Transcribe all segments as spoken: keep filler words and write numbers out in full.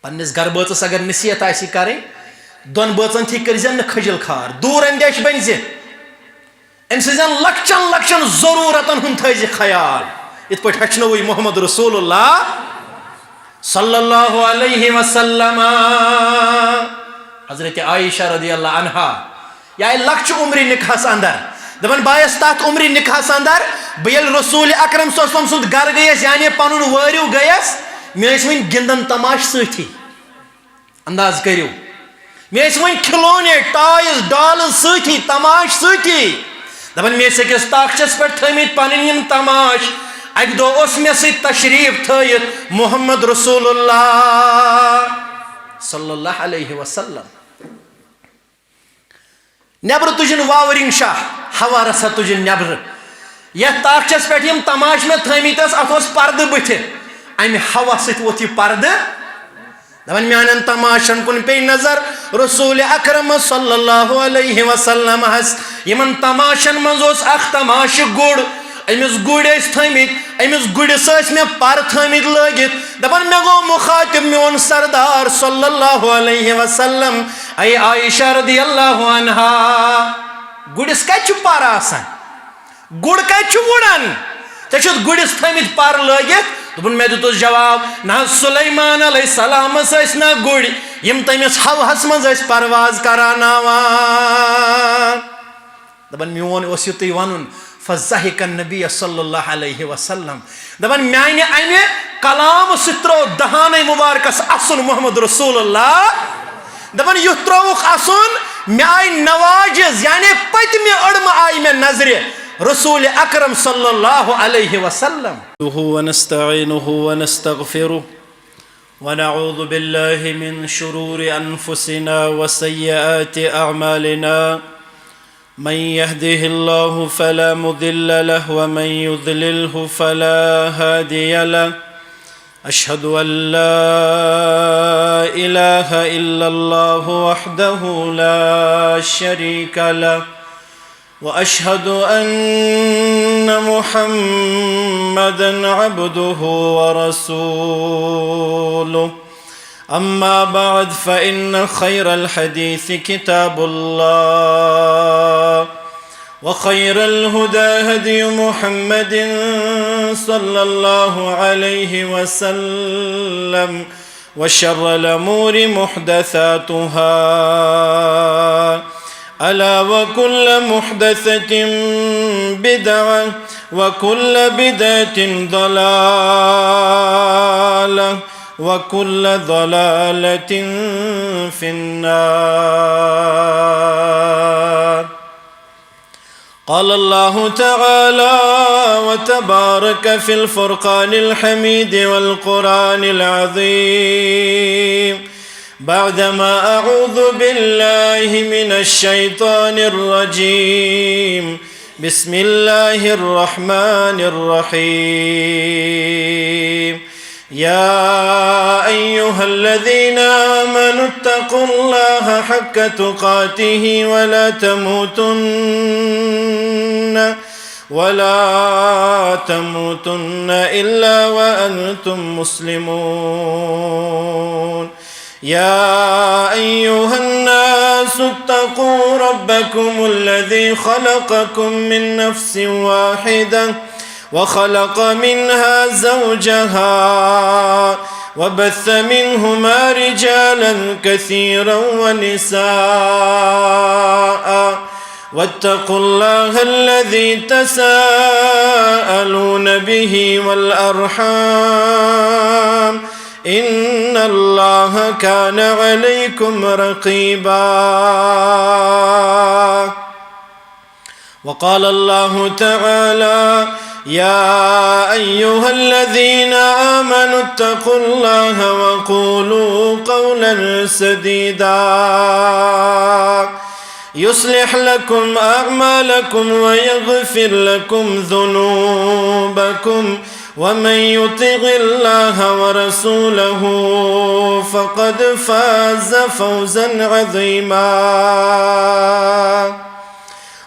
پننِس گرٕ بٲژس اگر نصیحت آسہِ کرٕنۍ، دۄن بٲژن تھی کٔرۍ زٮ۪ن نہٕ کھجل خار، دوٗر اندیش بٔنۍ زِ۔ أمۍ سٕنٛزن لۄکچن لۄکچن ضروٗرتن ہُنٛد تھٲیزِ خیال۔ یِتھ پٲٹھۍ ہیٚچھنووُے محمد رسول اللہ صلی اللہ علیہ وسلم۔ حضرت عائشہ رضی اللہ عنہا، یہِ آیہِ لۄکچہِ عمرِ نکاحس اندر۔ دپان، بہٕ آیس تتھ عمرِ نکاحس اندر، بہٕ ییٚلہِ رسول اکرم صلی اللہ علیہ وسلم سُنٛد گرٕ گٔیس، یعنی پنُن وٲرِو گٔیس، مےٚ ٲسۍ وٕنہِ گِنٛدان تماش سۭتی۔ انداز کٔرِو۔ مےٚ ٲسۍ وۄنۍ کھلونے، ٹایز، ڈالز سۭتی، تماش سۭتی۔ دپان، مےٚ ٲسۍ أکِس تاخچس پٮ۪ٹھ تھٲومٕتۍ پنٕنۍ یِم تماش۔ اکہِ دۄہ اوس مےٚ سۭتۍ تشریف تھٲیِتھ محمد رسول اللہ صلی اللہ علیہ وسلم۔ نیبرٕ تُجِن واورِنگ شاہ، ہوا رژھا تُجِن نیبرٕ۔ یتھ تاخچس پٮ۪ٹھ یِم تماش مےٚ تھٲومٕتۍ ٲس، اتھ اوس پردٕ بٕتھِ۔ امہِ ہوا سۭتۍ ووٚتھ یہِ پردٕ۔ دپان، میانٮ۪ن تماشن کُن پیٚیہِ نظر رسول اکرم صلی اللہ علیہ وسلم ہس۔ یِمن تماشن منٛز اوس اکھ تماشہٕ گُر۔ أمِس گُرۍ ٲسۍ تھٲومٕتۍ، أمِس گُرِس ٲسۍ مےٚ پر تھٲومٕتۍ لٲگِتھ۔ دپان، مےٚ گوٚو مخاطب میون سردار صلی اللہ علیہ وسلم، اے عائشہ رضی اللہ عنہا، گُرِس کتہِ چھُ پر آسان؟ گُر کتہِ چھُ وُڑان؟ ژےٚ چھُتھ گُرِس تھٲومٕتۍ پر لٲگِتھ؟ دوٚپُن، مےٚ دیُتُس جواب، نہ حظ، سلیمان علیہ السلامس ٲسۍ نہ گُرۍ، یِم تٔمِس ہوہس منٛز ٲسۍ پرواز کراناوان۔ دپان، میون اوس یُتُے ونُن، فضحک النبی صلی اللہ علیہ وسلم۔ دپان، میانہِ امہِ کلامہٕ سۭتۍ ترٛوو دہانَے مبارکس اسُن محمد رسول اللہ۔ دپان، یُتھ ترٛووُکھ اسُن، مےٚ آیہِ نواجذ، یعنی پٔتمہِ أڑمہٕ آیہِ مےٚ نظرِ رسول اکرم صلی اللہ علیہ وسلم۔ نحمده ونستعينه ونستغفره، ونعوذ بالله من شرور أنفسنا وسيئات أعمالنا۔ من يهده الله فلا مضل له، ومن يضلله فلا هادي له. أشهد أن لا إله إلا الله وحده لا شريك له، وأشهد أن محمدا عبده ورسوله. أما بعد، فإن خير الحديث كتاب الله، وخير الهدى هدي محمد صلى الله عليه وسلم، وشر الأمور محدثاتها، ألا وكل محدثة بدعة، وكل بدعة ضلالة، وكل ضلالة في النار. قال الله تعالى وتبارك في الفرقان الحميد والقرآن العظيم، بعدما أعوذ بالله من الشيطان الرجيم، بسم الله الرحمن الرحيم. يا أيها الذين آمنوا اتقوا الله حق تقاته ولا تموتن، ولا تموتن إلا وأنتم مسلمون. يا أيها الناس اتقوا ربكم الذي خلقكم من نفس واحدة، وخلق منها زوجها، وبث منهما رجالا كثيرا ونساء، واتقوا الله الذي تساءلون به والأرحام، إن الله كان عليكم رقيبا. وقال الله تعالى: يا أيها الذين آمنوا اتقوا الله وقولوا قولا سديدا، يصلح لكم أعمالكم ويغفر لكم ذنوبكم، ومن يطع الله ورسوله فقد فاز فوزا عظيما.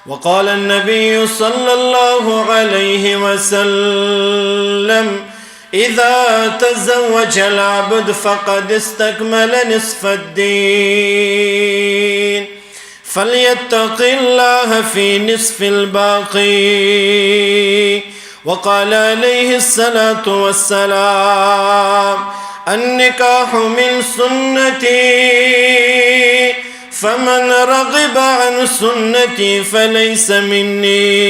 وقال النبي صلى الله عليه وسلم: إذا تزوج العبد فقد استكمل نصف الدين، فليتق الله في نصف الباقي. وقال عليه الصلاة والسلام: النكاح من سنتي، فمن رغب عن سنتي فليس مني.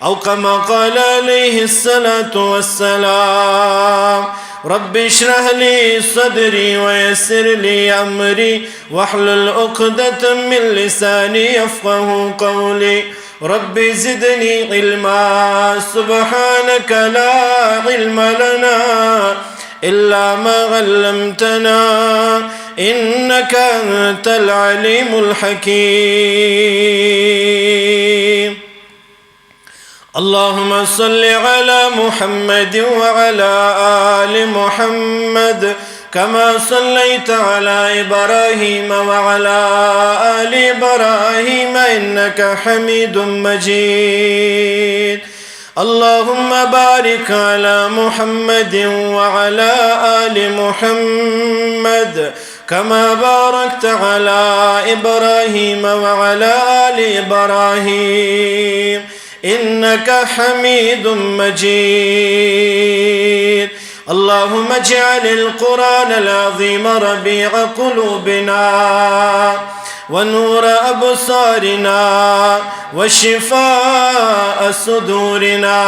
أو كما قال عليه الصلاة والسلام: رب اشرح لي صدري ويسر لي أمري واحلل عقدة من لساني يفقه قولي. رب زدني علما. سبحانك لا علم لنا إلا ما علمتنا، إنك أنت العليم الحكيم. اللهم صل على محمد وعلى آل محمد كما صليت على إبراهيم وعلى آل إبراهيم إنك حميد مجيد. اللهم بارك على محمد وعلى آل محمد كما باركت على إبراهيم وعلى آل إبراهيم إنك حميد مجيد. اللهم اجعل القرآن العظيم ربيع قلوبنا ونور أبصارنا وشفاء صدورنا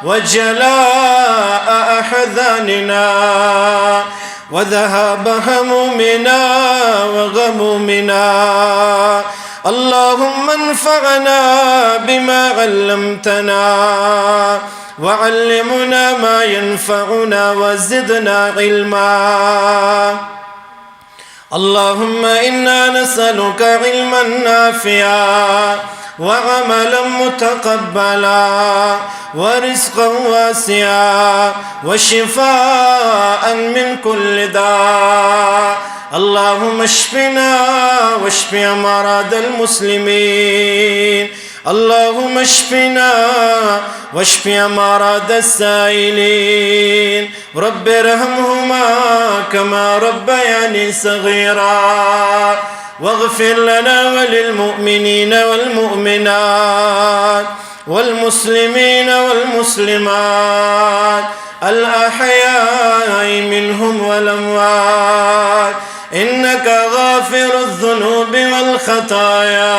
وجلاء أحزاننا وذهاب همومنا وغمومنا. اللهم انفعنا بما علمتنا وعلمنا ما ينفعنا وزدنا علما. اللهم إنا نسألك علما نافعا وعملا متقبلا ورزقا واسعا وشفاء من كل داء. اللهم اشفنا واشف مرضى المسلمين. اللهم اشفنا واشف مرضى السائلين. رب ارحمهما كما ربياني صغيرا. واغفر لنا وللمؤمنين والمؤمنات والمسلمين والمسلمات الأحياء منهم والأموات إنك غافر الذنوب والخطايا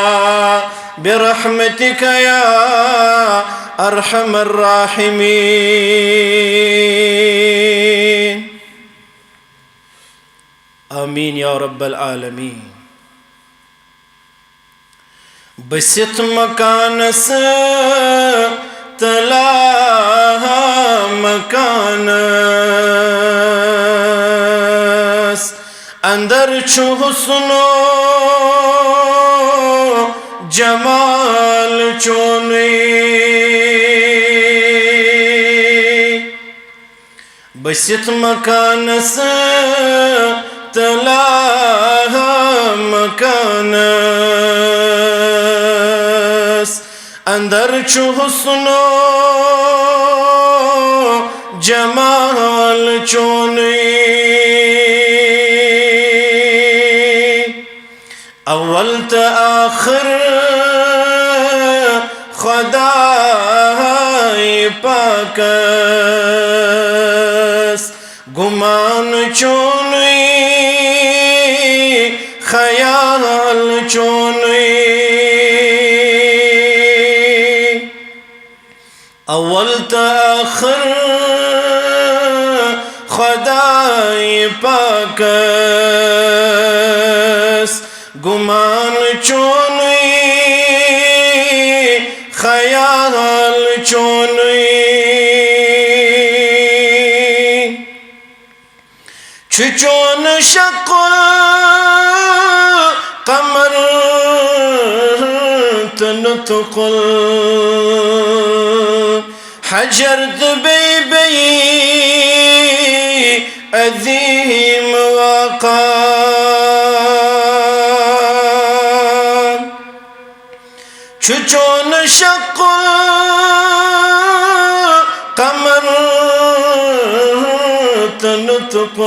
برحمتك يا أرحم الراحمين. آمين يا رب العالمين. بٔسِتھ مکانس تہٕ لاہہ مکانس اندر چھُ حسن و جمال چونُے۔ بٔسِتھ مکانس تہٕ لاہہ مکانس اندر چھُ حسن و جمال چونُے۔ اول تہٕ ٲخر خدایہِ پاکس گمان چونُے، خیال چونُے۔ اول تہٕ ٲخر خدایہِ پاکس گمان چونُے، خیال چونُے۔ چھُ چون شق القمر تہٕ نطق الحجر تہٕ بیٚیہِ بیٚیہِ عظیٖم واقعہ۔ چھُ چون شق القمر نطق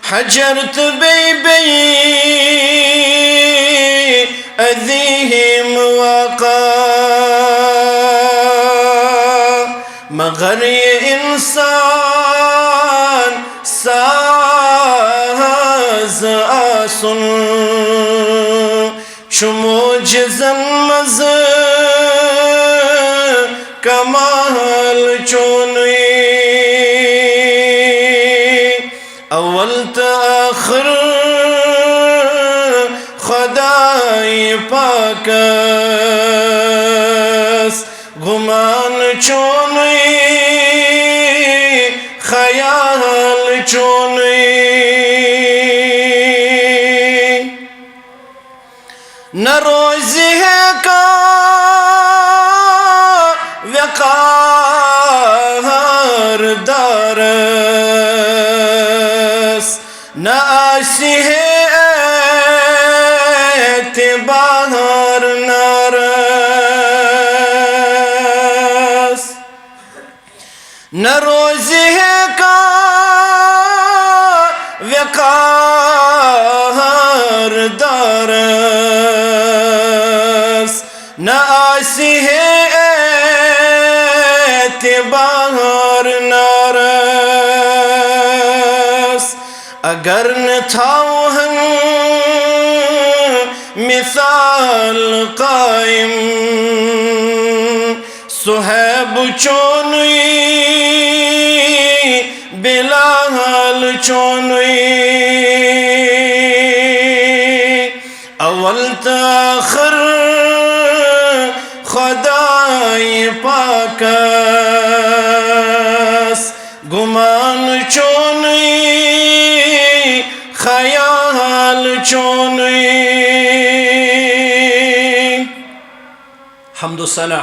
الحجر تہٕ بیٚیہِ بیٚیہِ عظیٖم واقعہ، مگر یہِ اِنسان ساز آسُن چھُ معجزن منٛز کمال چونُے۔ اول تہٕ ٲخر خدایہِ پاکس گُمان چونُے، خیال چونُے۔ نہ روزِ ہے کانٛہہ وقار دارس، نہ آسہِ ہے اعتبار نارس۔ نہ روزِ ہے کانٛہہ وقار دارس، نہ آسہِ ہے اعتبار نارس۔ اگر نہٕ تھاوہن مثال قائم، صہیب چونُے، بلال چونُے۔ اول تہٕ ٲخر خدایہِ پاکس گُمان چونُے، خیال چونُے۔ حمد و ثنا،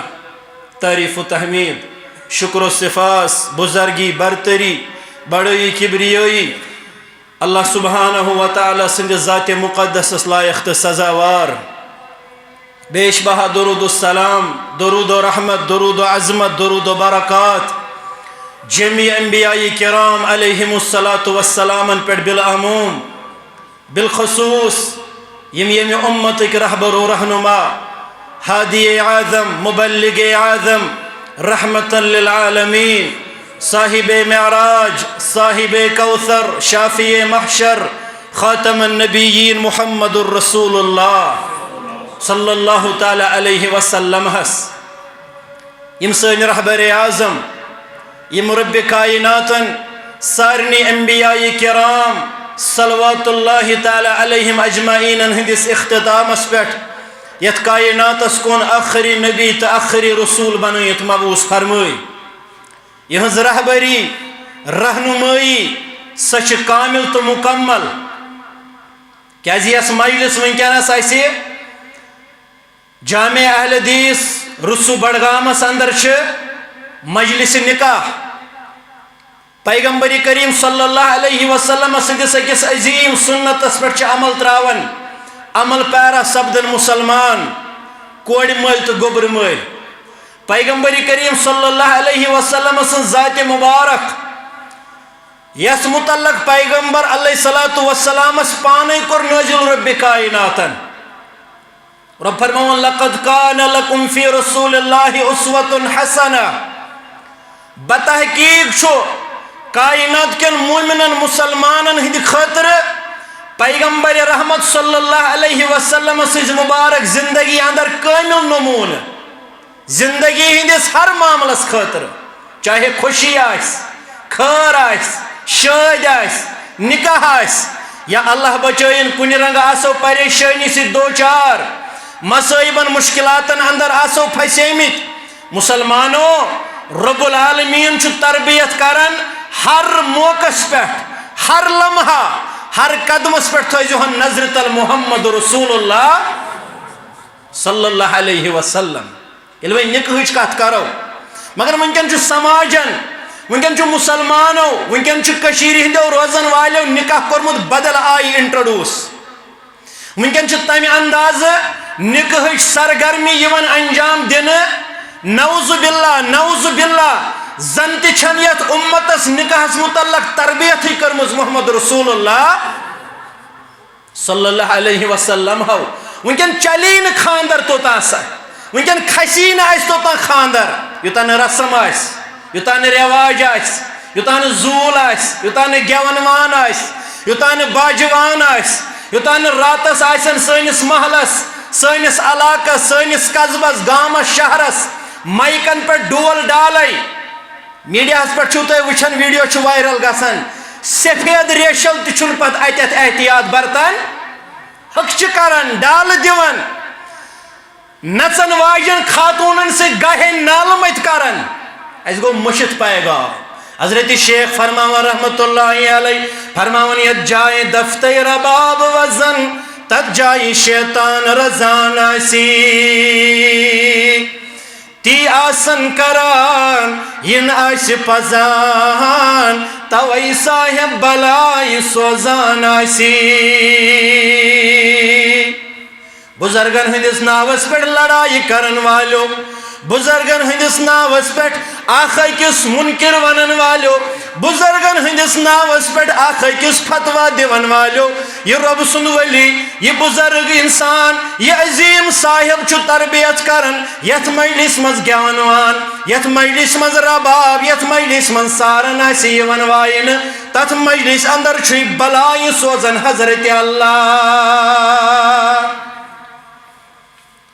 تعریف و تحمید، شکر و سپاس، بزرگی، برتری، بڑٲیی، کبریٲیی، اللہ سبحانہ و تعالیٰ سٕنٛدِ ذاتِ مقدسس لایق تہٕ سزاوار۔ بیش بہا درود و سلام، درود و رحمت، درود و عظمت، درود و برکات جمیع انبیاء کرام علیہم الصلوۃ والسلامن پٮ۪ٹھ بالعموم۔ بالخصوص یِم ییٚمہِ اُمتٕکۍ رہبر و رہنما، ہادی اعظم، مبلغ اعظم، رحمت للعالمین، صاحب معراج، صاحب کوثر، شافع محشر، خاتم النبیین محمد الرسول اللہ صلی اللہ تعالیٰ علیہ وسلم ہس۔ یِم سٲنۍ رہبر اعظم، یِم رب کائناتن سارنٕے انبیاء کرام صلوات اللہ تعالیٰ علیہم اجمعینن ہٕنٛدِس اختتامس پٮ۪ٹھ یتھ کائناتس کُن ٲخری نبی تہٕ ٲخری رسول بنٲیِتھ مبعوث فرمٲے۔ یِہٕنٛز رہبری، رہنمٲیی، سۄ چھِ کامل تہٕ مکمل۔ کیازِ یۄس مجلس وٕنکیٚنس اسہِ جامع اہل حدیث رسو بڈگامس اندر چھِ مجلس نکاح۔ پیغمبر کریم صلی اللہ علیہ وسلم سٕنٛدِس أکِس عظیم سنتس پٮ۪ٹھ چھِ عمل تراوان، عمل پیرا سپدن مسلمان، کورِ مٲلۍ تہٕ گوٚبرۍ مٲلۍ۔ پیغمبر کریم صلی اللہ علیہ وسلم سٕنٛز ذات مبارک، یس متعلق پیغمبر علیہ الصلوۃ والسلامس پانے کوٚر نازل رب کائناتن۔ رب فرماوان، "لقد کان لکم فی رسول اللہ اسوۃ حسنہ"۔ بتحقیق چھُ کائنات کٮ۪ن مومنن مسلمانن ہٕنٛدِ خٲطرٕ پیغمبر رحمت صلی اللہ علیہ وسلم سٕنٛز مبارک زندگی اندر کٲمل نمونہٕ۔ زندگی ہٕنٛدِس ہر معاملس خٲطرٕ، چاہے خوشی آسہِ، خٲر آسہِ، شٲدۍ آسہِ، نکاح آسہِ، یا اللہ بچٲیِن کُنہِ رنگہٕ آسو پریشٲنی سۭتۍ دوچار، مصٲیبن مشکلاتن اندر آسو پھسیمٕتۍ، مسلمانو، رب العالمین چھُ تربیت کران۔ ہر موقعس پٮ۪ٹھ، ہر لمحہ، ہر قدمس پٮ۪ٹھ تھٲیزیوہن نظرِ تل محمد رسول اللہ صلی اللہ علیہ وسلم۔ ییٚلہِ وۄنۍ نکاحٕچ کتھ کرو، مگر وٕنکیٚن چھُ سماجن، وٕنکیٚن چھُ مسلمانو، وٕنکیٚن چھُ کٔشیٖرِ ہٕنٛدیو روزن والیو نکاح کوٚرمُت بدل آیہِ introduce۔ وٕنکیٚن چھُ تمہِ اندازٕ نکاحٕچ سرگرمی یِوان انجام دِنہٕ، نعوذ باللہ، نعوذ باللہ، زن تہِ چھنہٕ یتھ امتس نکاحس متعلق تربیتھٕے کٔرمٕژ محمد رسول اللہ صلی اللہ علیہ وسلم ہو۔ وٕنکٮ۪ن چلی نہٕ خاندر توٚتام سا، وٕنکٮ۪ن کھسی نہٕ اسہِ توٚتام خاندر، یوٚتام نہٕ رسم آسہِ، یوٚتام نہٕ رٮ۪واج آسہِ، یوٚتام نہٕ زوٗل آسہِ، یوٚتام نہٕ گٮ۪ون وان آسہِ، یوٚتام نہٕ باجہِ وان آسہِ، یوٚتام نہٕ راتس آسن سٲنِس محلس، سٲنِس علاقس، سٲنِس قصبس، گامس، شہرس مایکن پٮ۪ٹھ ڈول ڈالے۔ میڈیاہس پٮ۪ٹھ چھِو تُہۍ وٕچھان، ویڈیو چھُ وائرل گژھان، سفید ریشل تہِ چھُنہٕ پتہٕ اتٮ۪تھ احتیاط برتان، ہکچہِ کران، ڈالہٕ دِوان، نژن واجٮ۪ن خاتوٗنن سۭتۍ گاہے نالہٕ مٔتۍ کران۔ اسہِ گوٚو مٔشِتھ پیغام۔ حضرت شیخ فرماوان رحمت اللہ علیہ، فرماوان، یتھ جایہِ دفتر رباب وزن، تتھ جایہِ شیطان رزان آسی۔ تی آسن کران، یِن آسہِ پزان، توے صاحب بلاے سوزان آسی۔ بزرگن ہٕنٛدِس ناوس پٮ۪ٹھ لڑایہِ کرن والیو، بزرگن ہٕنٛدِس ناوس پٮ۪ٹھ اکھ أکِس منکر ونن والیو، بزرگن ہٕنٛدِس ناوس پٮ۪ٹھ اکھ أکِس فتویٰ دِون والیو، یہِ رۄب سُنٛد ولی، یہِ بزرگ انسان، یہِ عظیم صاحب چھُ تربیت کران، یتھ مجلس منٛز گٮ۪ون وان، یتھ مجلس منٛز رباب، یتھ مجلس منٛز سارن آسہِ یِوان واینہٕ، تتھ مجلس اندر چھُے بلاے سوزان حضرت اللہ۔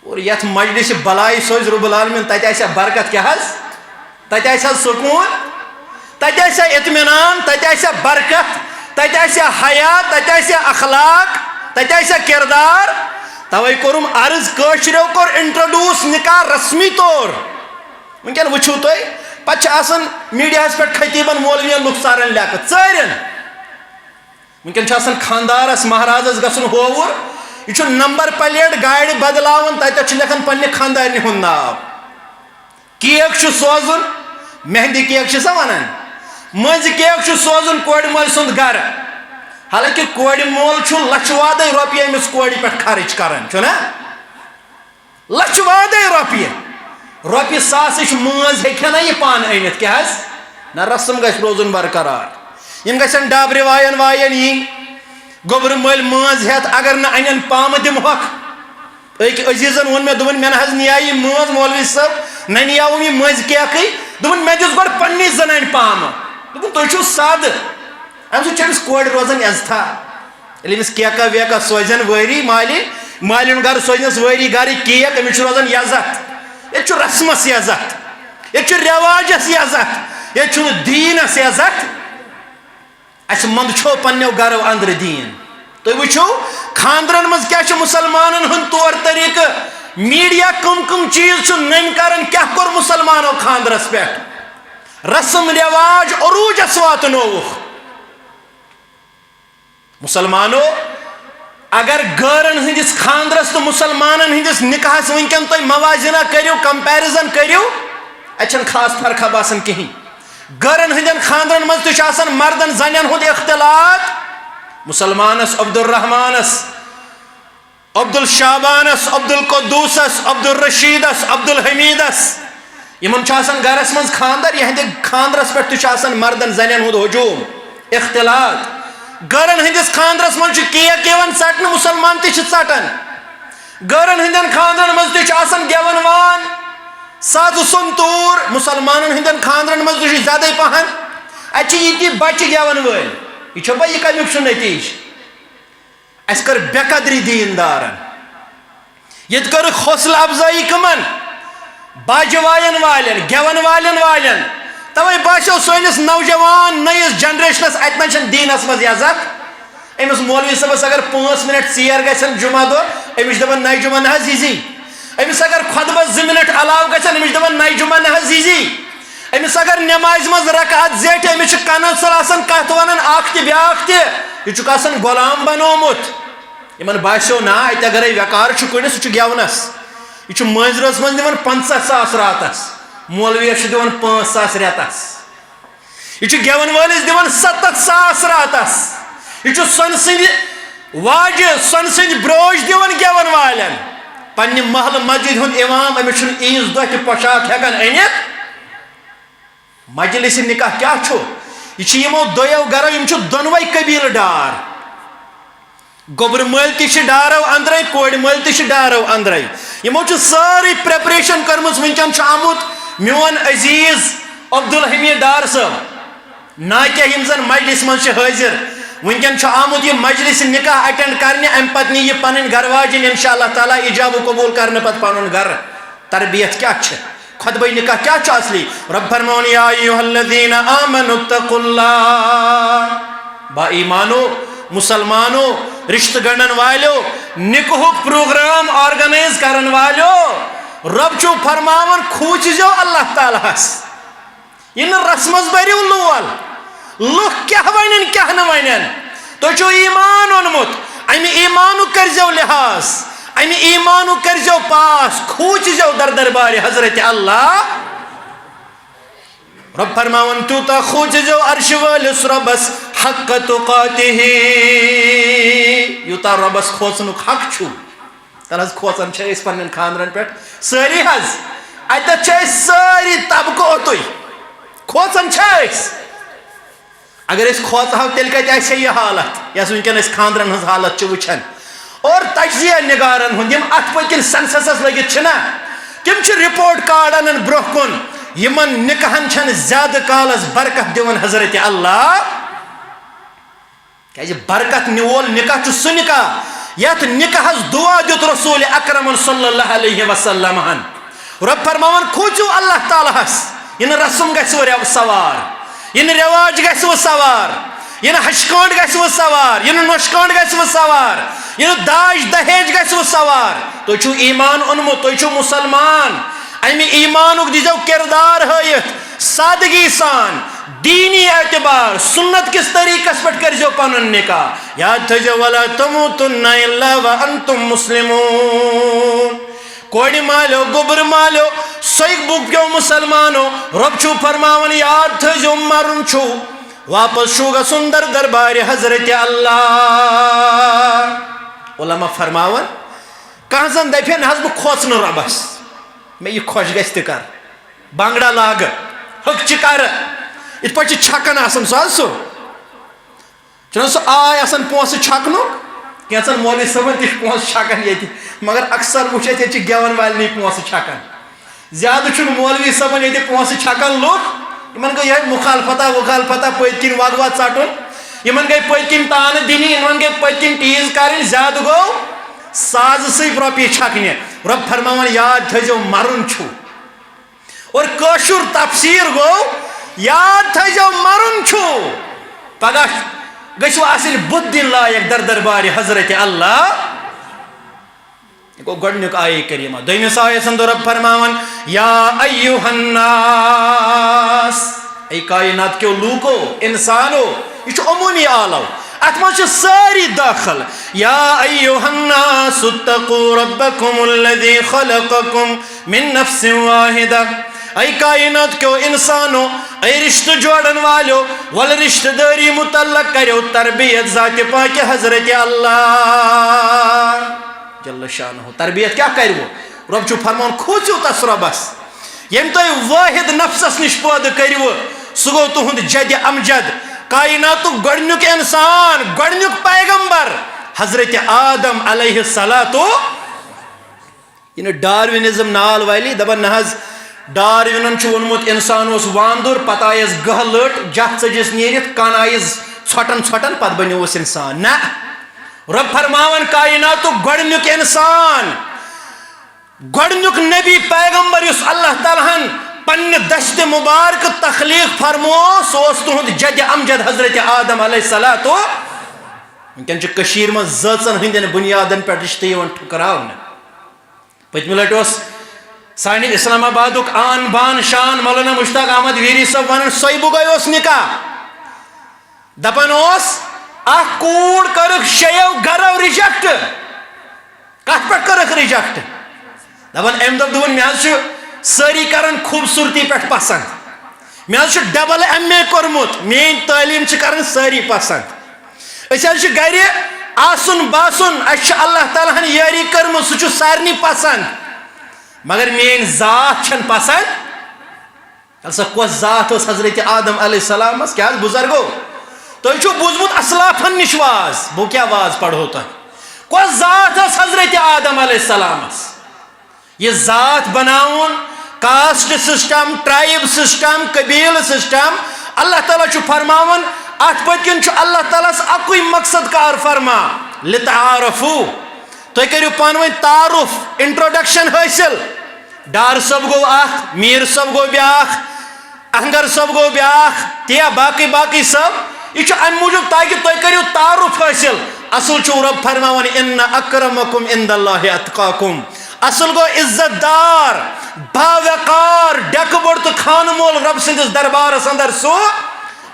اور یتھ مجلس بلاے سوزِ رب العالمین، تتہِ آسہِ برکت کیٛاہ حظ؟ تتہِ آسہِ حظ سکوٗن؟ تتہِ آسہِ اطمینان؟ تتہِ آسہِ برکت؟ تتہِ آسہِ حیا؟ تتہِ آسہِ اخلاق؟ تتہِ آسہِ کردار؟ توے کوٚرُم عرض، کٲشریو کوٚر introduce نکاح رسمی طور۔ وٕنکٮ۪ن وٕچھِو تُہۍ، پتہٕ چھِ آسان میڈیاہس پٮ۪ٹھ خطیبن مولوین لُکھ ژاران لیکہٕ ژٲرٮ۪ن۔ وٕنکٮ۪ن چھُ آسان خاندارس مہرازس گژھُن ہووُر، یہِ چھُ نمبر پلیٹ گاڑِ بدلاوان، تتٮ۪تھ چھُ لیکھان پننہِ خاندارنہِ ہُنٛد ناو۔ کیک چھُ سوزُن، مہندی کیک چھِ سا ونان، مٔنٛزۍ کیک چھُ سوزُن کورِ مٲلۍ سُنٛد گرٕ۔ حالانکہ کورِ مول چھُ لچھٕ وادے رۄپیہِ أمِس کورِ پٮ۪ٹھ خرٕچ کران، چھُنہ؟ لچھٕ وادے رۄپیہِ، رۄپیہِ ساسٕچ مٲنٛز ہیٚکہِ ہا نہ یہِ پانہٕ أنِتھ؟ کیٛاہ حظ؟ نہ، رسم گژھِ روزُن برقرار۔ یِم گژھن ڈبرِ واین واین یِنۍ۔ گوٚبرٕ مٔلۍ مٲنٛز ہٮ۪تھ اگر نہٕ انن پامہٕ دِمہوکھ۔ أکۍ عزیزن ووٚن مےٚ، دوٚپُن، "مےٚ نہ حظ نِیاے یہِ مٲنٛز مولوی صٲب، نہ نِیاوُم یہِ مٔنٛزۍ کیکٕے۔" دوٚپُن، "مےٚ دِژ گۄڈٕ پننِس زنانہِ پامہٕ۔" دوٚپُن، "تُہۍ چھِو سادٕ۔" امہِ سۭتۍ چھِ أمِس کورِ روزان عزتھا۔ ییٚلہِ أمِس کیکا ویکا سوزن وٲری مالِنۍ، مالِنۍ گرٕ سوزنس وٲری گرٕ کیک، أمِس چھُ روزان عزت۔ ییٚتہِ چھُ رسمس عزت، ییٚتہِ چھُ رٮ۪واجس عزت، ییٚتہِ چھُنہٕ دیٖنس عزت۔ اسہِ منٛدچھو پننیو گرو اندرٕ دیٖن۔ تُہۍ وٕچھِو، خاندرن منٛز کیٛاہ چھُ مُسلمانن ہُنٛد طور طریٖقہٕ؟ میڈیا کٕم کٕم چیٖز چھُ نٔنۍ کران؟ کیٛاہ کوٚر مُسلمانو خاندرس پٮ۪ٹھ؟ رسم رٮ۪واج عروٗجس واتنووُکھ۔ مُسلمانو، اگر غٲرن ہٕنٛدِس خاندرس تہٕ مُسلمانن ہٕنٛدِس نکاحس وٕنکٮ۪ن تُہۍ موازنہ کٔرِو، comparison کٔرِو، اتہِ چھنہٕ خاص فرقہ باسان کِہیٖنۍ۔ غٲرن ہٕنٛدٮ۪ن خاندرن منٛز تہِ چھُ آسان مردن زنٮ۪ن ہُنٛد اختلاط۔ مُسلمانس، عبدالرحمانس، عبدالشعبانس، عبدالقدوسس، عبدالرشیدس، عبدالحمیدس، یِمن چھُ آسان گرس منٛز خاندر، یِہنٛدِ خاندرس پٮ۪ٹھ تہِ چھُ آسان مردن زنٮ۪ن ہُنٛد ہجوم، اختلاط۔ غٲرن ہٕنٛدِس خاندرس منٛز چھُ کیک یِوان ژٹنہٕ، مُسلمان تہِ چھِ ژٹان۔ غٲرن ہٕنٛدٮ۪ن خاندرن منٛز تہِ چھُ آسان گٮ۪ون وان، سازٕ سنتوٗر۔ مُسلمانن ہٕنٛدٮ۪ن خاندرن منٛز تہِ چھُ زیادَے پہن۔ اتہِ چھِ یِتہِ بچہِ گٮ۪ون وٲلۍ۔ یہِ چھو پاے یہِ کمیُک چھُ نتیٖجہٕ؟ اسہِ کٔر بے قدری دیٖندارن، ییٚتہِ کٔرٕکھ حوصلہٕ افزٲیی کٕمن؟ باجہِ واین والٮ۪ن، گٮ۪ون والٮ۪ن والٮ۪ن۔ توے باسیو سٲنِس نوجوان نٔیِس جنریشنس اتہِ نہ چھنہٕ دیٖنس منٛز عزت۔ أمِس مولوی صٲبس اگر پانٛژھ منٹ ژیر گژھن جمعہ دۄہ، أمِس چھِ دپان، "نَیہِ جمعہ نہ حظ یی زی۔" أمِس اگر خطبس زٕ منٹ علاوٕ گژھن، أمِس چھِ دپان، "نَیہِ جمعہ نہ حظ یی زی۔" أمِس اگر نمازِ منٛز رکعت زیٹھِ، أمِس چھِ کنن سر آسان کتھ ونان اکھ تہِ بیاکھ تہِ۔ یہِ چھُکھ آسان غلام بنومُت۔ یِمن باسیو نا، اتہِ اگرے وقار چھُ کُنہِ، سُہ چھُ گٮ۪ونس۔ یہِ چھُ مٲنٛزِ رٲژ منٛز دِوان پنٛژاہ ساس راتس، مولویس چھُ دِوان پانٛژھ ساس رٮ۪تس۔ یہِ چھُ گٮ۪ون وٲلِس دِوان ستتھ ساس راتس۔ یہِ چھُ سۄنہٕ سٕنٛدِ واجہِ، سۄنہٕ سٕنٛدۍ بروج دِوان گٮ۪ون والٮ۪ن۔ پننہِ محلہٕ مسجد ہُنٛد امام، أمِس چھُنہٕ عیٖذ دۄہ تہِ پۄشاک ہٮ۪کان أنِتھ۔ مجلس نکاح کیا چھُ؟ یہ چھُ یمو دۄیو گرو، یم چھِ دۄنوے قبیلہٕ ڈار۔ گوٚبرٕ مٲلۍ تہِ چھِ ڈارو اندرے، کورِ مٲلۍ تہِ چھِ ڈارو اندرے۔ یمو چھِ سٲرٕے preparation کٔرمٕژ۔ وٕنکٮ۪ن چھُ آمُت میون عزیز عبدالحمید ڈار صٲب، ناکہ، یم زن مجلس منٛز چھِ حٲضِر۔ وٕنکٮ۪ن چھُ آمُت یہِ مجلس نکاح attend کرنہِ، امہِ پتہٕ نی یہِ پنٕنۍ گرٕ واجِنۍ انشاءاللہ تعالیٰ ایجاب و قبول کرنہٕ پتہٕ پنُن گرٕ۔ تربیت کیا چھِ؟ خطبہ نکاح کیا چھُ اصلی؟ رب فرماون، یا ایھا الذین آمنوا اتقوا اللہ۔ با ایمانو، مسلمانو، رشتہٕ گنڈن والیو، نکاحُک program organize کرن والیو، رب چھُ فرماون، کھوٗژِزیو اللہ تعالیٰ ہس۔ یہ نہٕ رسمس بٔرِو لول۔ لُکھ کیٛاہ ونن، کیٛاہ نہٕ ونن۔ تُہۍ چھِو ایمان اوٚنمُت، امہِ ایمانُک کٔرزیو لحاظ، امہِ ایمانُک کٔرزیو پاس، کھوٗژزیو در دربارِ حضرت اللہ۔ رب فرماوان، تیوٗتاہ کھوٗژزیو عرشہِ وٲلِس ربس حق تقاتہ، یوٗتاہ ربس کھوژنُک حق چھُ۔ تَلہٕ حظ کھوژان چھِ أسۍ پننٮ۪ن خانٛدرن پٮ۪ٹھ سٲری حظ۔ اَتٮ۪تھ چھِ أسۍ سٲری طبقہٕ اوٚتُے۔ کھوژان چھِ أسۍ۔ اگر أسۍ کھوژہو، تیٚلہِ کَتہِ آسہِ ہے یہِ حالت، یۄس وٕنکٮ۪ن أسۍ خانٛدرن ہٕنٛز حالت چھِ وٕچھان؟ اور تجزیہ نگارن ہُنٛد، یِم اَتھ پٔتۍ کِنۍ census لٔگِتھ چھِنہ، تِم چھِ report card اَنان برٛونٛہہ کُن۔ یِمن نکاحن چھَنہٕ زیادٕ کالس برکت دِوان حضرت اللہ۔ کیازِ برکت نِوول نکاح چھُ سُہ نکاح یتھ نکاحس دعا دیُت رسول اکرمن صلی اللہ علیہ وسلم ہن۔ رب فرماوان، کھوژِو اللہ تعالیٰ ہس، یہِ نہٕ رسم گژھِ وۄنۍ سوار، یہِ نہٕ رواج گژھِ وۄنۍ سوار، یہِ نہٕ ہشہِ کٲنٛٹھ گژھِ وۄنۍ سوار، یہِ نہٕ نۄشہِ کٲنٛٹھ گژھِ وۄنۍ سوار، یہِ نہٕ داج دہیج گژھِ وۄنۍ سوار۔ تُہۍ چھِو ایمان اوٚنمُت، تُہۍ چھِو مسلمان، امہِ ایمانُک دیٖزیو کردار ہٲیِتھ۔ سادگی سان، دینی اعتبار، سنت کِس طریقس پٮ۪ٹھ کٔرزیو پنُن نکاح۔ یاد تھٲیزیو، ولا تموتن الا وانتم مسلمون۔ کورِ مالیو، گوٚبرٕ مالیو، سۄے بُک پیو مسلمانو۔ رب چھُ فرماوان، یاد تھٲیزیو، مرُن چھُ، واپس چھُ گژھُن در دربارِ حضرت اللہ۔ علماء فرماوان، کانٛہہ زن دپہِ ہے، نہ حظ، بہٕ کھوژٕ نہٕ رۄبس، مےٚ یہِ خۄش گژھِ تہِ کر، بانگڑا لاگہٕ، ۂکچہِ کرٕ، یِتھ پٲٹھۍ چھِ چھکان آسان سُہ حظ سُہ۔ چھُنہ سُہ آے آسان پونٛسہٕ چھکنُک؟ کینٛژن مولوی صٲبن تہِ چھِ پونٛسہٕ چھکان ییٚتہِ، مگر اکثر وٕچھ اَسہِ ییٚتہِ چھِ گٮ۪وَن والنٕے پونٛسہٕ چھکان۔ زیادٕ چھُنہٕ مولوی صٲبن ییٚتہِ پونٛسہٕ چھکان لُکھ، یِمن گٔے یِہوٚے مخالفتہ وخالفتہ پٔتۍ کِنۍ وگوا ژٹُن، یِمن گٔے پٔتۍ کِنۍ تانہٕ دِنہِ، یِمن گٔے پٔتۍ کِنۍ tease کرٕنۍ، زیادٕ گوٚو سازٕ سۭتۍ رۄپیہِ چھکنہِ۔ رۄب فرماوان، یاد تھٲیزیو، مرُن چھُ۔ اور کٲشُر تفسیر گوٚو، یاد تھٲیزیو، مرُن چھُ۔ پگاہ گٔژھِو آسٕنۍ بُتھ دِنۍ لایق در دربارِ حضرت اللہ۔ یہِ گوٚو گۄڈٕنیُک آیے کریمہ۔ دوٚیمِس آیس اندر رب فرماوان، یا ایھا الناس، اے کائنات کیو لوٗکو، انسانو، یہِ چھُ عموٗمی آلو، اتھ منٛز چھِ سٲری دٲخل۔ یا ایھا الناس اتقوا ربکم الذی خلقکم من نفس واحدہ۔ اے کائنات کیو انسانو، اے رشتہٕ جوڑن والیو، ول رشتہٕ دٲری متعلق کریو تربیت ذاتِ پاکِ حضرت اللہ جل شانہ۔ تربیت کیا کروٕ؟ رب چھُ فرمان، کھوژِو تس ربس، ییٚمۍ تۄہہِ واحد نفسس نِش پٲدٕ کٔرِوٕ، سُہ گوٚو تُہُنٛد جدِ امجد، کائناتُک گۄڈٕنیُک انسان، گۄڈٕنیُک پیغمبر حضرت آدم علیہ الصلوۃ۔ یہِ نہٕ ڈاروِنزم نال والی دپان، نہ حظ، ڈاروِنن چھُ ووٚنمُت، انسان اوس واندُر، پتہٕ آیس گہہ لٔٹ، جتھ ژٔجِس نیٖرِتھ، کن آیس ژھۄٹن ژھۄٹن، پتہٕ بنیووُس انسان۔ نہ، رب فرماوان، کائناتُک گۄڈٕنیُک انسان، گۄڈٕنیُک نبی پیغمبر یُس اللہ تعالیٰ ہن پننہِ دستِ مبارک تخلیق فرموو، سُہ اوس تُہُنٛد جدِ امجد حضرت آدم علیہ الصلوۃ۔ وٕنکٮ۪ن چھِ کٔشیٖرِ منٛز زٲژن ہٕنٛدٮ۪ن بُنیادن پٮ۪ٹھ رِشتہٕ یِوان ٹھُکراونہٕ۔ پٔتمہِ لٹہِ اوس سانہِ اسلام آبادُک آن بان شان مولانا مشتاق احمد ویری صٲب ونان، سۄے بُگے اوس نکاح۔ دپان اوس، اکھ کوٗر کٔرٕکھ شیٚیو گرو reject۔ کتھ پٮ۪ٹھ کٔرٕکھ reject؟ دپان، أمۍ دوٚپ، دوٚپُن، مےٚ حظ چھُ سٲری کران خوٗبصوٗرتی پٮ۪ٹھ پسنٛد، مےٚ حظ چھُ double M A کوٚرمُت، میٲنۍ تعلیٖم چھِ کران سٲری پسنٛد، أسۍ حظ چھِ گرِ آسُن باسُن، اَسہِ چھُ اللہ تعالیٰ ہن یٲری کٔرمٕژ، سُہ چھُ سارنٕے پسنٛد، مگر میٲنۍ ذات چھَنہٕ پسنٛد۔ ہسا کۄس ذات ٲس حضرت آدم علیہ السلامس؟ کیٛاہ حظ بُزرگو، تۄہہِ چھُو بوٗزمُت اسلافن نِش واز؟ بہٕ کیٛاہ واز پرہو تۄہہِ؟ کۄس ذات ٲس حضرت آدم علیہ السلامس؟ یہِ ذات بناوُن، کاسٹ سسٹم، ٹرائب سسٹم، قبیلہٕ سسٹم، اللہ تعالیٰ چھُ فرماوان، اتھ پٔتۍ کِنۍ چھُ اللہ تعالیٰ ہس اکُے مقصد کار فرما، لتعارفو، تُہۍ کٔرِو پانہٕ ؤنۍ تعارُف، انٹروڈکشن حٲصِل۔ ڈار صٲب گوٚو اکھ، میٖر صٲب گوٚو بیٛاکھ، اہنگر صٲب گوٚو بیٛاکھ، تیا باقٕے باقٕے صٲب۔ یہِ چھُ امہِ موٗجوٗب تاکہِ تُہۍ کٔرِو تعارُف حٲصِل۔ اصل چھُ رۄب فرماوان، ان اکرمکم عند اللہ اتقاکم۔ اصل گوٚو عزت دار، باوقار، ڈیکہٕ بوٚڑ تہٕ خانہٕ مول رۄب سٕنٛدِس دربارس اندر سُہ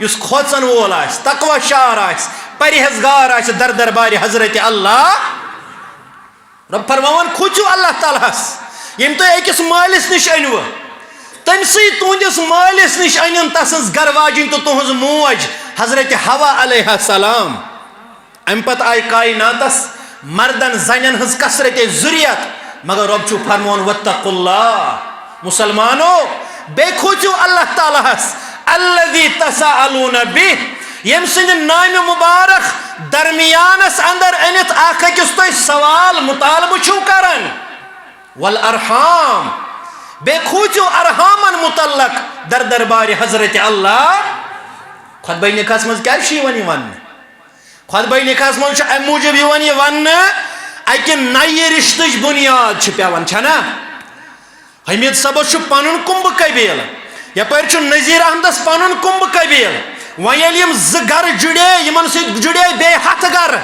یُس کھوژن وول آسہِ، تقوی شار آسہِ، پرہیزگار آسہِ در دربارِ حضرت اللہ۔ رۄب فرماوان، کھوٗژِو اللہ تعالیٰ ہس، ییٚمۍ تُہۍ أکِس مٲلِس نِش أنۍوٕ، تٔمۍ سٕے تُہنٛدِس مٲلِس نِش أنِن تسٕنٛز گرٕ واجِنۍ تہٕ تُہنٛز موج حضرت حوا علیہ السلام۔ امہِ پتہٕ آیہِ کایناتس مردن زنٮ۪ن ہٕنٛز کثرت ذُریت، مگر رۄب چھُ فرماوان، واتقوا اللہ، مسلمانو، بیٚیہِ کھوٗژِو اللہ تعالیٰ ہس، الذی تساءلون بہ، ییٚمہِ سٕنٛدِ نامہِ مبارک درمیانس اندر أنِتھ اکھ أکِس تُہۍ سوال مطالبہٕ چھِو کران۔ والارحام، بیٚیہِ کھوٗژِو ارحامن متعلق در دربارِ حضرت اللہ۔ خطبہ نکاحس منٛز کیٛازِ چھُ یِوان یہِ وننہٕ؟ خطبہ نکاحس منٛز چھُ امہِ موٗجوٗب یِوان یہِ وننہٕ، اکہِ نَیہِ رشتٕچ بُنیاد چھِ پٮ۪وان، چھنا؟ حمید صٲبس چھُ پنُن کُمبہٕ قبیٖلہٕ، یپٲرۍ چھُ نذیر احمدس پنُن کُمبہٕ قبیٖلہٕ۔ وۄنۍ ییٚلہِ یِم زٕ گرٕ جُڑے، یِمن سۭتۍ جُڑے بیٚیہِ ہتھ گرٕ۔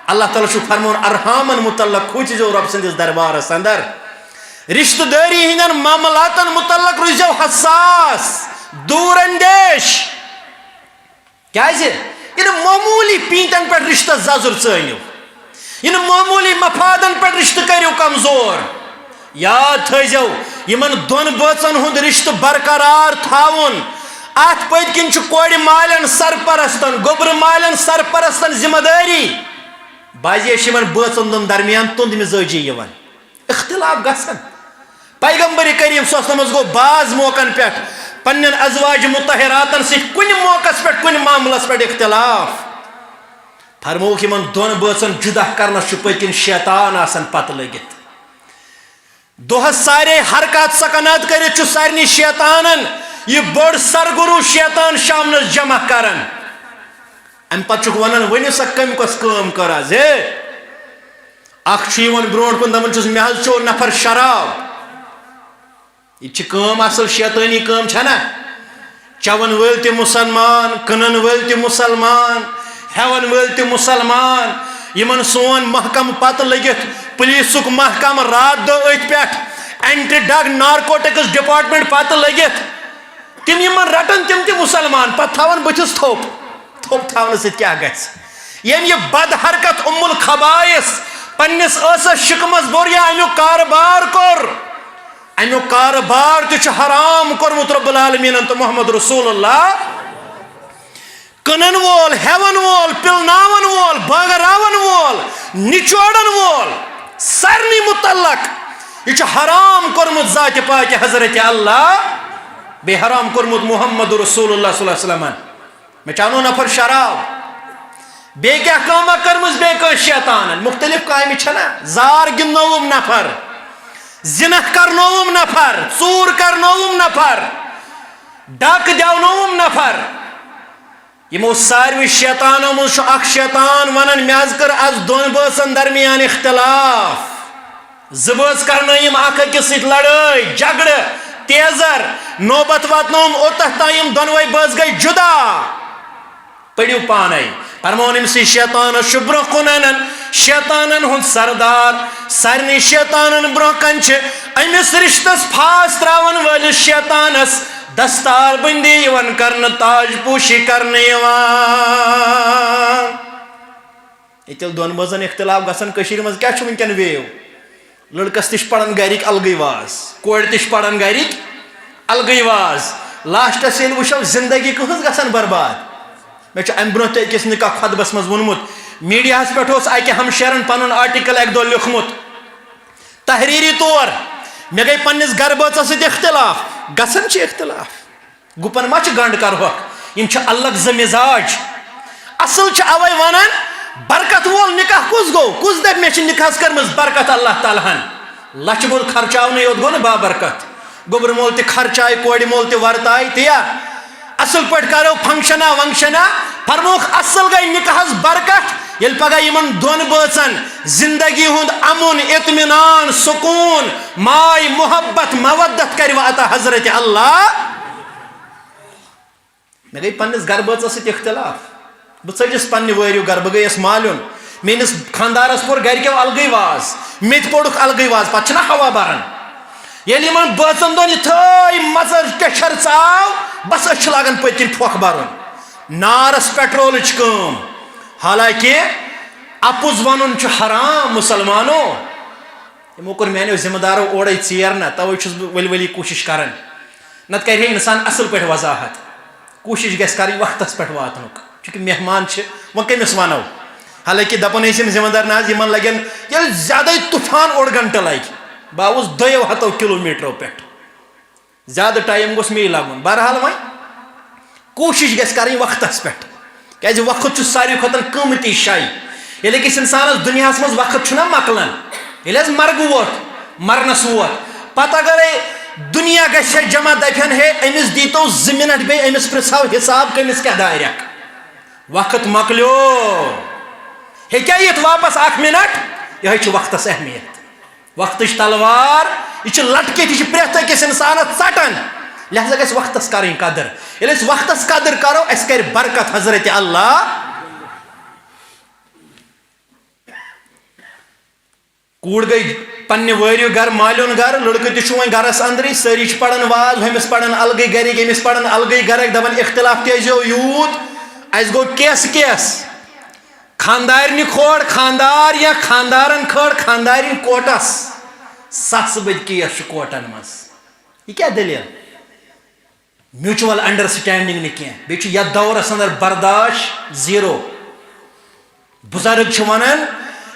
اللہ تعالیٰ چھُ فرماوان، ارحامن متعلق کھوٗژِزیو رۄب سٕنٛدِس دربارس اندر۔ رشتہٕ دٲری ہٕنٛدٮ۪ن معاملاتن متعلق روٗززیو حساس، دوٗر اندیش۔ کیازِ؟ یہِ نہٕ معموٗلی پیٖنتٮ۪ن پٮ۪ٹھ رشتس ززُر ژٲنِو، یہِ نہٕ معموٗلی مفادن پٮ۪ٹھ رشتہٕ کٔرِو کمزور۔ یاد تھٲیزیو، یِمن دۄن بٲژن ہُنٛد رشتہٕ برقرار تھاوُن، اتھ پٔتۍ کِنۍ چھُ کورِ مالٮ۪ن سرپرستن، گوٚبرٕ مالٮ۪ن سرپرستن ذمہ دٲری۔ بعضے چھِ یِمن بٲژن دۄن درمیان تُند مزٲجی یِوان۔ اختلاف گژھن۔ پیغمبر کریم صلی اللہ علیہ وسلمس گوٚو بعض موقعن پٮ۪ٹھ پننٮ۪ن ازواج مطہراتن سۭتۍ کُنہِ موقعس پٮ۪ٹھ، کُنہِ معاملس پٮ۪ٹھ اختلاف۔ فرمووُکھ، یِمن دۄن بٲژن جدا کرنس چھُ پٔتۍ کِنۍ شیطان آسان پتہٕ لٔگِتھ۔ دۄہس سارے حرکات سکنات کٔرِتھ چھُ سارنٕے شیطانن یہِ بوٚڑ سرگُروٗ شیطان شامنس جمع کران۔ امہِ پتہٕ چھُکھ ونان، ؤنِو سا، کٔمۍ کۄس کٲم کٔر از؟ ہے، اکھ چھُ یِوان برونٛٹھ کُن، دپان چھُس، مےٚ حظ چوٚو نفر شراب۔ یہِ تہِ چھِ کٲم اصل شیطٲنی کٲم، چھنا؟ چٮ۪وَن وٲلۍ تہِ مُسلمان، کٕنَن وٲلۍ تہِ مُسلمان، ہٮ۪وَن وٲلۍ تہِ مُسلمان۔ یِمَن سون محکمہٕ پتہٕ لٔگِتھ، پُلیٖسُک محکمہٕ راتھ دۄہ أتھۍ پٮ۪ٹھ، اینٹی ڈرگ نارکوٹکس ڈپارٹمنٹ پتہٕ لٔگِتھ، تِم یِمَن رٹَن تِم تہِ مُسلمان، پتہٕ تھاوَن بٕتھِس تھوٚپ۔ تھوٚپ تھاونہٕ سۭتۍ کیٛاہ گژھِ؟ ییٚمۍ یہِ بد حرکت ام الخبائث پننِس ٲسس شِکمس بوٚر یا امیُک کارٕبار کوٚر، امیُک کارٕبار تہِ چھُ حرام کوٚرمُت رب العالمیٖنن تہٕ محمد رسول اللہ۔ کٕنن وول، ہٮ۪ون وول، پِلناون وول، بٲگراون وول، نچوڑن وول، سارنٕے متعلق یہِ چھُ حرام کوٚرمُت ذاتِ پاکہِ حضرت اللہ، بیٚیہِ حرام کوٚرمُت محمد رسول اللہ صلی اللہ علیہ وسلمن۔ مےٚ چانو نفر شراب، بیٚیہِ کیٛاہ کٲمہ کٔرمٕژ بیٚیہِ کٲنٛسہِ شیطانن؟ مختلف کامہِ چھےٚ نا؟ زار گِنٛدنووُم نفر، زِنہ کرنووُم نفر، ژوٗر کرنووُم نفر، ڈاکہٕ دیونووُم نفر۔ یِمو ساروٕے شیطانو منٛز چھُ اکھ شیطان ونان، مےٚ حظ کٔر از دۄن بٲژن درمیان اختلاف۔ زٕ بٲژ کرنٲیِم اکھ أکِس سۭتۍ لڑٲے، جھگڑٕ، تیزر، نوبت واتنٲوٕم اوٚتتھ تام یِم دۄنوَے بٲژ گٔے جُدا۔ پٔرِو پانے۔ فرمووُن أمۍ سٕے شیطانس چھُ برونٛہہ کُن انان، شیطانن ہُنٛد سردار، سارنٕے شیطانن برونٛہہ کنہِ چھِ أمِس رشتس پھاس تراون وٲلِس شیطانس دستار بندی یِوان کرنہٕ، تاج پوشی کرنہٕ یِوان۔ ییٚتہِ ییٚلہِ دۄن بٲژن اختلاف گژھن، کٔشیٖرِ منٛز کیٛاہ چھُ وٕنکیٚن ویو؟ لٔڑکس تہِ چھِ پران گرِکۍ الگٕے واز، کورِ تہِ چھِ پران گرِکۍ الگٕے واز۔ لاسٹس ییٚلہِ وٕچھو، زندگی کٕہٕنٛز گژھان برباد۔ مےٚ چھُ امہِ برونٛہہ تہِ أکِس نکاح خطبس منٛز ووٚنمُت، میڈیاہس پٮ۪ٹھ اوس اکہِ ہمشیرن پنُن آرٹیکل اکہِ دۄہ لیوٗکھمُت تحریری طور، مےٚ گٔے پننِس گرٕ بٲژس سۭتۍ اختلاف۔ گژھان چھِ اختلاف۔ گُپن ما چھِ گنڈ کرہوکھ؟ یِم چھِ الگ زٕ مزاج۔ اصل چھِ اوے ونان، برکت وول نکاح کُس گوٚو؟ کُس دپہِ مےٚ چھِ نکاحس کٔرمٕژ برکت اللہ تعالیٰ ہن؟ لچھِ بوٚد خرچاونٕے یوت گوٚو نہٕ بابرکت۔ گوٚبرٕ مول تہِ خرچاے، کورِ مول تہِ ورتاے، تہِ یا اصل پٲٹھۍ کرو فنکشنا ونکشنا، فرموکھ اصل گٔے نکاحس برکت، ییٚلہِ پگاہ یِمن دۄن بٲژن زندگی ہُنٛد امُن، اطمینان، سکوٗن، ماے، محبت، مودت کرِ وۄنۍ عطا حضرت اللہ۔ مےٚ گٔے پننِس گرٕ بٲژس سۭتۍ اختلاف۔ بہٕ ژٔجِس پننہِ وٲرِو گرٕ، بہٕ گٔیَس مالیُن۔ میٲنِس خانٛدارس پوٚر گرِکٮ۪و الگٕے واز، مےٚ تہِ پوٚرُکھ الگٕے واز، پتہٕ چھِنہ ہوا بران۔ ییٚلہِ یِمن بٲژن دۄن یِتھٲے مژر ٹٮ۪چھر ژاو، بس أسۍ چھِ لاگان پٔتۍ کِنۍ پھۄکھ برُن۔ نارس پٹرولٕچ کٲم۔ حالانکہِ اپُز ونُن چھُ حرام مسلمانو۔ یِمو کوٚر میانیو ذمہٕ دارو اورے ژیر نہ، توے چھُس بہٕ ؤلۍ ؤلی کوٗشِش کران۔ نتہٕ کرِ ہے انسان اصل پٲٹھۍ وضاحت۔ کوٗشِش گژھِ کرٕنۍ وقتس پٮ۪ٹھ واتنُک، چونکہ مہمان چھِ، وۄنۍ کٔمِس ونو؟ حالانکہ دپان ٲسۍ یِم ذمہٕ دار، نہ حظ، یِمن لگن، ییٚلہِ زیادے طوفان اوٚڑ گنٹہٕ لگہِ، بہٕ آوُس دۄیو ہتو کلوٗمیٹرو پٮ۪ٹھ۔ زیادٕ ٹایم گوٚژھ مے لگُن۔ بہرحال وۄنۍ کوٗشِش گژھِ کرٕنۍ وقتس پٮ۪ٹھ، کیازِ وقت چھُ ساروی کھۄتہٕ قۭمتی شے۔ ییٚلہِ أکِس انسانس دُنیاہس منٛز وقت چھُنہ مۄکلان، ییٚلہِ حظ مرگہٕ ووت، مرنس ووت، پتہٕ اگرے دُنیا گژھِ ہے جمع، دپہن ہے أمِس دیٖتو زٕ منٹ بیٚیہِ، أمِس پرژھو حساب کٔمِس کیٛاہ دارٮ۪کھ۔ وقت مۄکلیو، ہیٚکیٛاہ یِتھ واپس اکھ منٹ؟ یِہوٚے چھُ وقتس اہمیت۔ وقتٕچ تلوار، یہِ چھِ لٹکِتھ، یہِ چھِ پرٛٮ۪تھ أکِس اِنسانَس ژَٹان۔ لہذا گژھِ وقتَس کَرٕنۍ قدٕر۔ ییٚلہِ أسۍ وقتَس قدٕر کَرو، اَسہِ کَرِ برکت حضرت اللہ۔ کوٗر گٔے پنٛنہِ وٲرِو گَرٕ، مالیُن گَرٕ، لٔڑکہٕ تہِ چھُ وۄنۍ گَرَس اَنٛدرٕے، سٲری چھِ پَران واز، ہُمِس پَران الگٕے گَرِکۍ، ییٚمِس پَران الگٕے گَرَکۍ، دَپان اختلاف کیٛازِ یو یوٗت؟ اَسہِ گوٚو کیس کیس۔ خاندارنہِ کھوڑ خاندار یا خاندارن کھٲڑ خاندارِنۍ کوٹس۔ سس بٔدۍ کیس چھُ کوٹن منٛز۔ یہِ کیٛاہ دٔلیٖل؟ میوٗچول انڈرسٹینڈنگ نہٕ کینٛہہ۔ بیٚیہِ چھُ یتھ دورس اندر برداشت زیٖرو۔ بُزرگ چھِ ونان،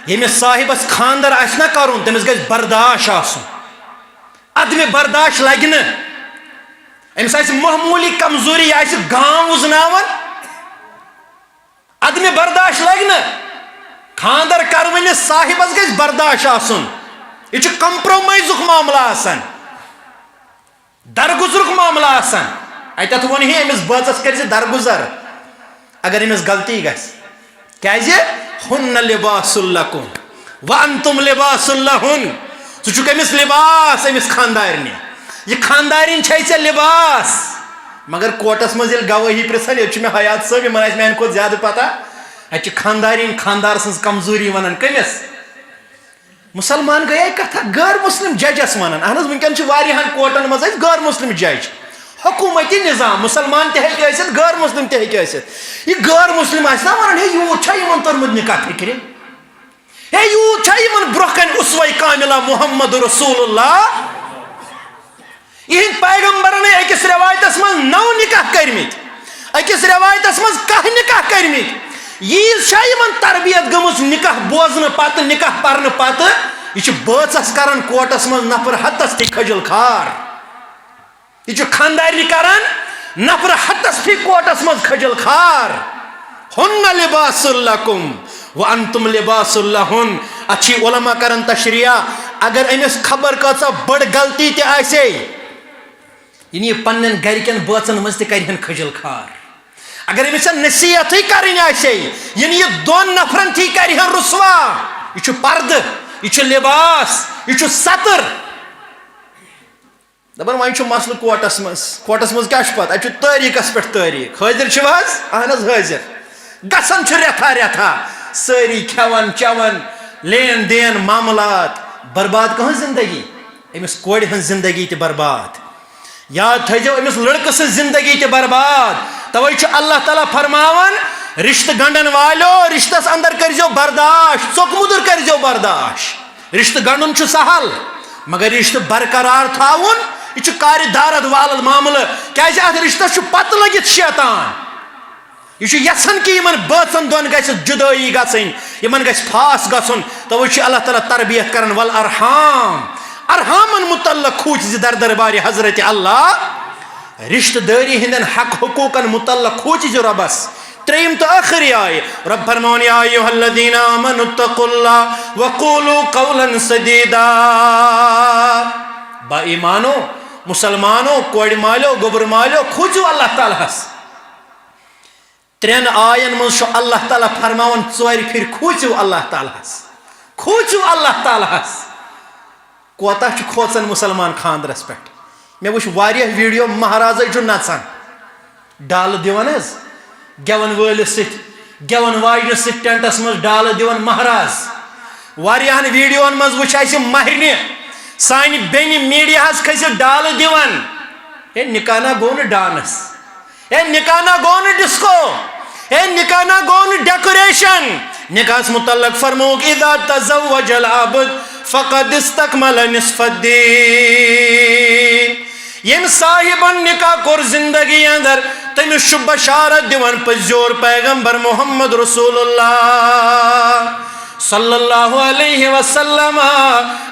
ییٚمِس صاحبس خاندر آسہِ نہ کرُن، تٔمِس گژھِ برداشت آسُن۔ عدمِ برداشت لگہِ نہٕ۔ أمِس آسہِ معموٗلی کمزوری، یہِ آسہِ گام وُزناوان، عدمِ برداشت لگہِ نہٕ۔ خاندر کرونہِ صاحبس گژھِ برداشت آسُن۔ یہِ چھُ کمپرومایزُک معاملہٕ آسان، درگُزرُک معاملہٕ آسان۔ اتٮ۪تھ ووٚن ہے أمِس بٲژس کٔرۍ زِ درگُزر، اگر أمِس غلطی گژھِ۔ کیازِ؟ ہن لباس لکم وانتم لباس لہن۔ ژٕ چھُکھ أمِس لباس، أمِس خاندارنہِ۔ یہِ خاندارِنۍ چھے ژےٚ لباس۔ مگر کوٹس منٛز ییٚلہِ گوٲہی پرژھن، ییٚتہِ چھُ مےٚ حیات صٲب، یِمن آسہِ میانہِ کھۄتہٕ زیادٕ پتہ۔ اتہِ چھِ خاندارِنۍ خاندار سٕنٛز کمزوری ونان۔ کٔمِس؟ مسلمان گٔیے کتھا، غٲر مسلم ججس ونان۔ اہن حظ، وٕنکیٚن چھِ واریاہن کوٹن منٛز اسہِ غٲر مسلم جج۔ حکومتی نظام، مسلمان تہِ ہیٚکہِ ٲسِتھ، غٲر مسلم تہِ ہیٚکہِ ٲسِتھ۔ یہِ غٲر مسلم آسہِ نا ونان، ہے، یوٗت چھا یِمن توٚرمُت نکاح فکرِ؟ ہے، یوٗت چھا یِمن برونٛہہ کنہِ اسوہ کاملہ محمد رسول اللہ؟ یِہنٛدۍ پیغمبرن ہے أکِس رٮ۪وایتس منٛز نو نکاح کٔرمٕتۍ، أکِس رٮ۪وایتس منٛز کاہ نکاح کٔرمٕتۍ۔ ییٖژ چھا یِمن تربیت گٔمٕژ نکاح بوزنہٕ پتہٕ، نکاح پرنہٕ پتہٕ؟ یہِ چھِ بٲژس کران کوٹس منٛز نفر حتس تہِ کھجل کھار۔ یہِ چھُ خاندارنہِ کران نفر حتس پھِ کوٹس منٛز کھجل خار۔ ہن لباس لکم وانتم لباس لہن۔ اتھ چھِ علماء کران تشریح، اگر أمِس خبر کۭژاہ بٔڑ غلطی تہِ آسے، یہِ نہٕ یہِ پننٮ۪ن گرِکٮ۪ن بٲژن منٛز تہِ کرِہن کھجل خار۔ اگر أمِس ژےٚ نصیحتٕے کرٕنۍ آسے، یہِ نہٕ یہِ دۄن نفرن تہِ کرِہن رسوا۔ یہِ چھُ پردٕ، یہِ چھُ لباس، یہِ چھُ ستر۔ دپان وۄنۍ چھُ مسلہٕ کوٹس منٛز۔ کوٹس منٛز کیٛاہ چھُ پتہٕ؟ اتہِ چھُ تٲریٖخس پٮ۪ٹھ تٲریٖخ۔ حٲضِر چھِو حظ؟ اہن حظ حٲضِر۔ گژھان چھُ رٮ۪تھا رٮ۪تھا، سٲری کھٮ۪وان چٮ۪وان، لین دین معاملات۔ برباد کٕہٕنٛز زندگی؟ أمِس کورِ ہٕنٛز زندگی تہِ برباد۔ یاد تھٲیزیو، أمِس لڑکہٕ سٕنٛز زندگی تہِ برباد۔ توے چھُ اللہ تعالیٰ فرماوان، رشتہٕ گنڈن والیو، رشتس اندر کٔرزیو برداشت، ژوٚک مُدُر کٔرزیو برداشت۔ رشتہٕ گنڈُن چھُ سہل، مگر رشتہٕ برقرار تھاوُن، یہِ چھُ کارِ دارد والد معاملہٕ۔ کیازِ اتھ رشتس چھُ پتہٕ لٔگِتھ شیطان۔ یہِ چھُ یژھان کہِ یِمن بٲژن دۄن گژھِ جدٲیی گژھٕنۍ، یِمن گژھِ فاس گژھُن۔ توے چھُ اللہ تعالیٰ تربیت کران، والارحام، ارحامن متعلق کھوٗژِ زِ در دربارِ حضرت اللہ۔ رشتہٕ دٲری ہٕنٛدٮ۪ن حق حقوٗقن متعلق کھوٗژِو رۄبس۔ ترٛیٚیِم تہٕ ٲخری آیہِ، رۄب فرماوان، یا ایھا الذین آمنوا اتقوا اللہ وقولوا قولا سدیدا۔ با ایمانو، مسلمانو، کورِ مالیو، گوٚبُر مالیو، کھوٗژِو اللہ تعالیٰ ہس۔ ترٛٮ۪ن آین منٛز چھُ اللہ تعالیٰ فرماوان، ژورِ پھِرِ کھوٗژِو اللہ تعالیٰ ہس، کھوٗژِو اللہ تعالیٰ ہس۔ کوتاہ چھُ کھوژان مُسلمان خانٛدرس پٮ۪ٹھ؟ مےٚ وٕچھ واریاہ ویڈیو، مہرازے چھُ نژان، ڈالہٕ دِوان حظ، گٮ۪ون وٲلِس سۭتۍ، گٮ۪ون واجنہِ سۭتۍ ٹینٹس منٛز ڈالہٕ دِوان مہراز۔ واریاہن ویڈیوون منٛز وٕچھ اسہِ مہرنہِ، سانہِ بیٚنہِ میڈیاہس کھٔسِتھ ڈالہٕ دِوان۔ ہے، نکاح نہ گوٚو نہٕ ڈانس۔ ہے، نکاح نہ گوٚو نہٕ ڈسکو۔ ہے، نکاح نہ گوٚو نہٕ ڈیکوریشن۔ نکاحس متعلق فرمووُکھ، اذا تزوج العبد فقد استکمل نصف الدین۔ ییٚمۍ صاحبن نکاح کوٚر زندگی اندر، تٔمِس چھُ بشارت دِوان پٔزیور پیغمبر محمد رسول اللہ صلی اللہ علیہ وسلم۔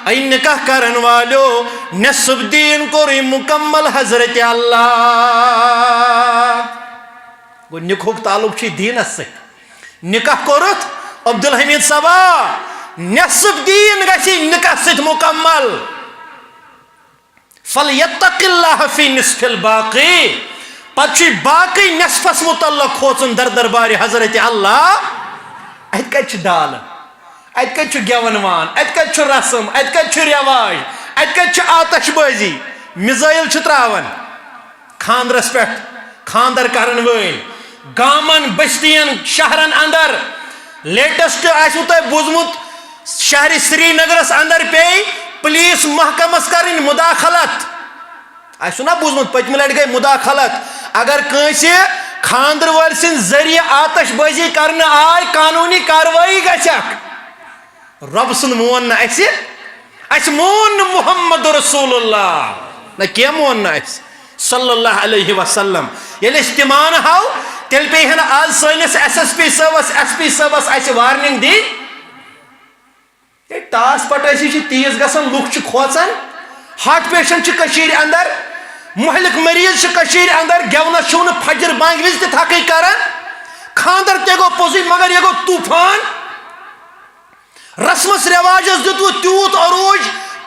اے نکاح کرن والیو، نصف دین کوٚرُے مکمل حضرت اللہ۔ گوٚو نکاحُک تعلق چھُ دیٖنس سۭتۍ۔ نکاح کوٚرُتھ عبدالحمید صٲبا، نصف دیٖن گژھِ نکاح سۭتۍ مکمل۔ فلیتق اللہ فی نصف الباقی۔ پتہٕ چھُے باقٕے نصفس متعلق کھوژُن در دربارِ حضرت اللہ۔ اتہِ کتہِ چھِ ڈالہٕ؟ اتہِ کتہِ چھُ گٮ۪ون وان؟ اتہِ کتہِ چھُ رسم؟ اتہِ کتہِ چھُ رٮ۪واج؟ اتہِ کتہِ چھِ آتش بٲزی؟ میزایل چھِ تراوان خانٛدرس پٮ۪ٹھ خانٛدر کرن وٲلۍ۔ گامن، بستین، شہرن اندر لیٹسٹ آسِوٕ تۄہہِ بوٗزمُت، شہرِ سرینگرس اندر پیٚیہِ پولیس محکمس کرٕنۍ مداخلت۔ آسِوٕ نا بوٗزمُت، پٔتمہِ لٹہِ گٔے مداخلت۔ اگر کٲنٛسہِ خانٛدر وٲلۍ سٕنٛدِ ذٔریعہٕ آتش بٲزی کرنہٕ آے، قانوٗنی کاروٲیی گژھٮ۪کھ۔ رۄب سُنٛد مون نہٕ اسہِ، اسہِ مون نہٕ محمد رسول اللہ، نہ کینٛہہ مون نہٕ اسہِ صلی اللہ علیہ وسلم۔ ییٚلہِ أسۍ تہِ مانہو، تیٚلہِ پیٚیہِ ہا نہٕ آز سٲنِس ایس ایس پی صٲبس، ایس پی صٲبس اسہِ وارننگ دِنۍ۔ ہے، ٹاس پٹٲسی چھِ تیز گژھان، لُکھ چھِ کھوژان۔ ہارٹ پیشنٹ چھِ کٔشیٖرِ اندر، مہلک مریض چھِ کٔشیٖرِ اندر، گٮ۪ونس چھِو نہٕ فجر بانگہِ وِزِ تہِ تھکٕے کران۔ خانٛدر تہِ گوٚو پوٚزُے، مگر یہِ گوٚو طوفان۔ رسمس رواجس دیُت وۄنۍ تیوٗت عروج،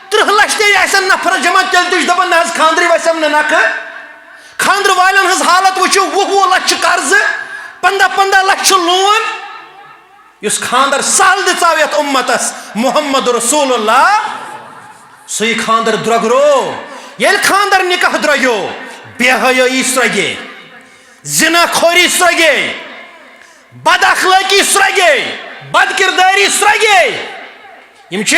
ترٕٛہ لچھ تہِ آسن نفرس جمع، تیٚلہِ تہِ چھِ دپان، نہ حظ، خانٛدرٕے وسٮ۪م نہٕ نکھٕ۔ خانٛدرٕ والٮ۪ن ہٕنٛز حالت وٕچھِو، وُہ وُہ لچھ چھِ قرضہٕ، پنٛداہ پنٛداہ لچھ چھُ لون۔ یُس خانٛدر سہل دِژاو یتھ اُمتس محمد رسول اللہ، سُے خانٛدر درٛۄگرو۔ ییٚلہِ خانٛدر نکاح درٛۄگیو، بے حیٲیی سرٛۄگے، زنا خوری سرٛۄگے، بد اخلٲقی سرٛۄگے، بد کردٲری سرٛۄگے۔ یِم چھِ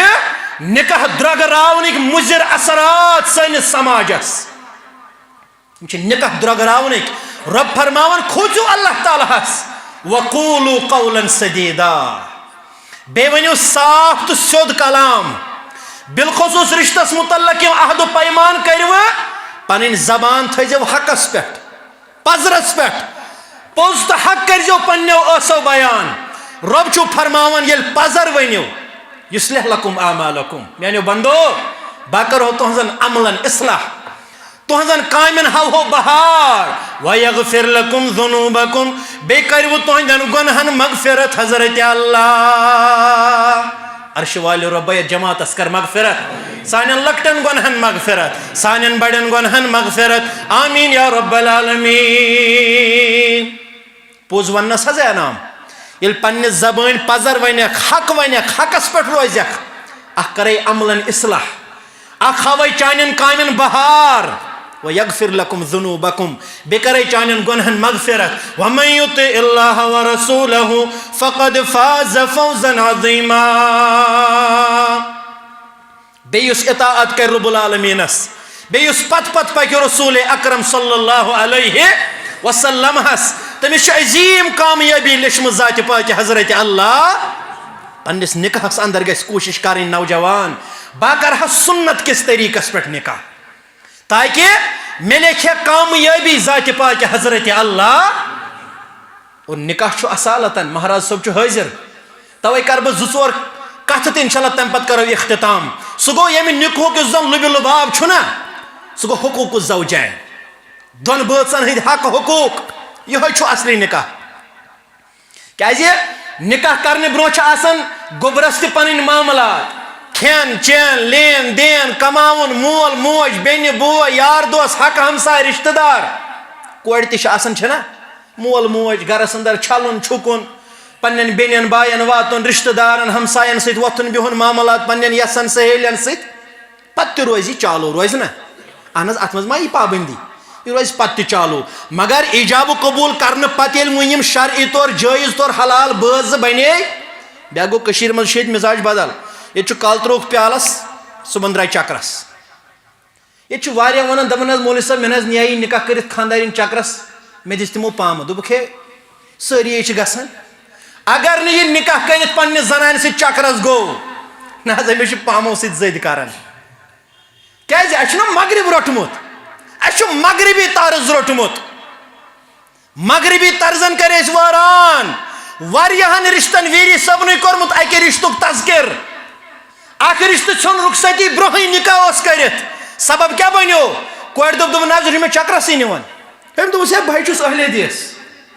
نکاح درٛۄگراونٕکۍ مُضر اثرات سٲنِس سماجس۔ یِم چھِ نکاح درٛۄگراونٕکۍ۔ رۄب فرماوان، کھوژِو اللہ تعالیٰ ہس، وقولوا قولا سدیدا۔ بیٚیہِ ؤنِو صاف تہٕ سیوٚد کلام۔ بالخصوص رشتس متعلق یِم عہد و پیمان کٔرِوٕ، پنٕنۍ زبان تھٲیزیو حقس پٮ۪ٹھ، پزرس پٮ۪ٹھ۔ پوٚز تہٕ حق کٔرزیو پننیو ٲسو بیان۔ رۄب چھُ فرماوان، ییٚلہِ پزر ؤنِو، یصلح لکم اعمالکم، میانیو بندو، بہٕ کرہو تُہنزن عملن اصلاح، تُہنزن کامٮ۪ن ہاوہو بہار۔ ویغفر لکم ذنوبکم، بیٚیہِ کرِ بہٕ تُہندٮ۪ن گۄنہن مغفرت حضرت اللہ۔ عرش والہِ رۄبا، یتھ جماعتس کر مغفرت، سانٮ۪ن لۄکٹٮ۪ن گۄنہن مغفرت، سانٮ۪ن بڑٮ۪ن گۄنہن مغفرت۔ آمین یا رب العالمین۔ پوٚز وننس حظ انعام۔ ییٚلہِ پننہِ زبٲنۍ پزر ونکھ، حق ونکھ، حقس پٮ۪ٹھ روزکھ، اکھ کرے عملن اصلاح، اکھ ہاوے چانٮ۪ن کامٮ۪ن بہار۔ ویغفر لکم ذنوبکم، بیٚیہِ کرے چانٮ۪ن گۄنہن مغفرت۔ ومن یطع اللہ ورسولہ فقد فاز فوزا عظیما۔ بیٚیہِ یُس اطاعت کرِ رب العالمینس، بیٚیہِ یُس پتہٕ پتہٕ پکہِ رسول اکرم صلی اللہ علیہ وسلم ہس، تٔمِس چھِ عظیم کامیٲبی لیچھمٕژ ذاتِ پاکہِ حضرت اللہ۔ پننِس نکاحس اندر گژھِ کوٗشش کرٕنۍ نوجوان، بہٕ کرٕ ہا سنت کِس طریقس پٮ۪ٹھ نکاح، تاکہ مےٚ لیکھِ ہا کامیٲبی ذاتِ پاکہِ حضرت اللہ۔ اور نکاح چھُ اصالتاً، مہراز صٲب چھُ حٲضِر، توے کرٕ بہٕ زٕ ژور کتھٕ تہٕ انشاءاللہ تمہِ پتہٕ کرو اختتام۔ سُہ گوٚو ییٚمہِ نکاحُک یُس زن لُبہِ لُباب چھُنہ، سُہ گوٚو حقوق الزوجین۔ دۄن بٲژن ہٕنٛدۍ حق حقوٗق، یِہوٚے چھُ اصلی نکاح۔ کیازِ نکاح کرنہٕ برونٛہہ چھِ آسان گوٚبرس تہِ پنٕنۍ معاملات، کھٮ۪ن چٮ۪ن، لین دین، کماوُن، مول موج، بیٚنہِ بوے، یار دوس، حق ہمساے، رشتہٕ دار۔ کورِ تہِ چھِ آسان، چھِنہ؟ مول موج، گرس اندر چھلُن چھُکُن، پننٮ۪ن بیٚنٮ۪ن باین واتُن، رشتہٕ دارن ہمساین سۭتۍ وۄتھُن بِہُن، معاملات پننٮ۪ن یژھن سہیلین سۭتۍ۔ پتہٕ تہِ روزِ یہِ چالو، روزِ نہ؟ اہن حظ، اتھ منٛز ما یی پابندی؟ یہِ روزِ پتہٕ تہِ چالو۔ مگر ایجاب و قبول کرنہٕ پتہٕ ییٚلہِ وۄنۍ یِم شرعی طور، جٲیز طور حلال بٲژ زٕ بنے، بیٚیہِ گوٚو کٔشیٖرِ منٛز چھِ ییٚتہِ مزاج بدل۔ ییٚتہِ چھُ کالہٕ ترٛووُکھ پیالس، صُبحن درٛاے چکرس۔ ییٚتہِ چھِ واریاہ ونان، دپان، "حظ مولوی صٲب، مےٚ نہ حظ نیی نکاح کٔرِتھ خانٛدارِنۍ چکرس، مےٚ دِژ تِمو پامہٕ۔" دوٚپُکھ، "ہے، سٲری ہے چھِ گژھان۔" اگر نہٕ یہِ نکاح کٔرِتھ پننہِ زنانہِ سۭتۍ چکرس گوٚو، نہ حظ، أمِس چھِ پامو سۭتۍ زٔدۍ کران۔ کیازِ؟ اَسہِ چھُنہ مغرب روٚٹمُت، اَسہِ چھُ مغربی طرز روٚٹمُت۔ مغربی طرزن کٔرۍ اَسہِ وٲران۔ واریاہن رشتن، ویری صٲبنٕے کوٚرمُت اَکہِ رشتُک تذکر۔ اکھ رشتہٕ ژھیوٚن رخصتی برونٛہٕے، نکاح اوس کٔرِتھ۔ سبب کیٛاہ بنیو؟ کورِ دوٚپ، دوٚپُن، "نہ حظ، یہِ چھُ مےٚ چکرسٕے نِوان۔" أمۍ دوٚپُس، "ہے، بہٕ ہے چھُس اہل حدیث،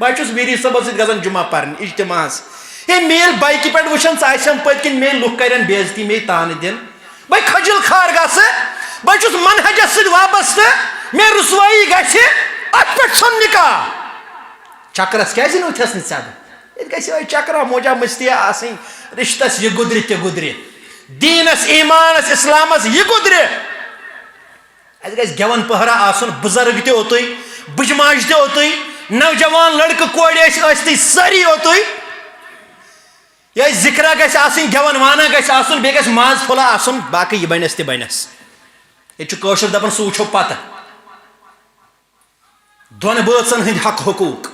بہٕ ہے چھُس ویری صٲبس سۭتۍ گژھان جمعہ پرنہِ، اجتماعس۔ ہے، مےٚ ییٚلہِ بایکہِ پٮ۪ٹھ وٕچھن، ژٕ آسٮ۪م پٔتۍ کِنۍ، مے لُکھ کرن بے عزتی، مے تانہٕ دِن۔ بہٕ ہے کھجل خار گژھٕ، بہٕ ہے چھُس منہجس سۭتۍ وابستہٕ، مےٚ رسوایی گژھِ، اتھ پٮ۪ٹھ چھُم نکاح۔ چکرس کیازِ نیوٗتھس نہٕ ژےٚ بہٕ؟ ییٚتہِ گژھِ یِہوٚے چکرا موجا مستی آسٕنۍ، رشتس یہِ گُدرِ تہِ گُدرِ، دیٖنس، ایمانس، اسلامس یہِ گُدرِ۔" اَسہِ گژھِ گٮ۪وَن پٔہرا آسُن، بُزرگ تہِ اوٚتُے، بُجہِ ماجہِ تہِ اوٚتُے، نوجوان لڑکہٕ کورِ ٲسۍ ٲسۍتٕے سٲری اوٚتُے۔ یہِ ذِکرا گژھِ آسٕنۍ، گٮ۪وَن وانا گژھِ آسُن، بیٚیہِ گژھِ ماز پھوٚلہ آسُن، باقٕے یہِ بَنٮ۪س تہِ بَنٮ۪س۔ ییٚتہِ چھُ کٲشُر دَپان، "سُہ وٕچھو پَتہٕ۔" دۄن بٲژن ہٕنٛدۍ حق حقوٗق۔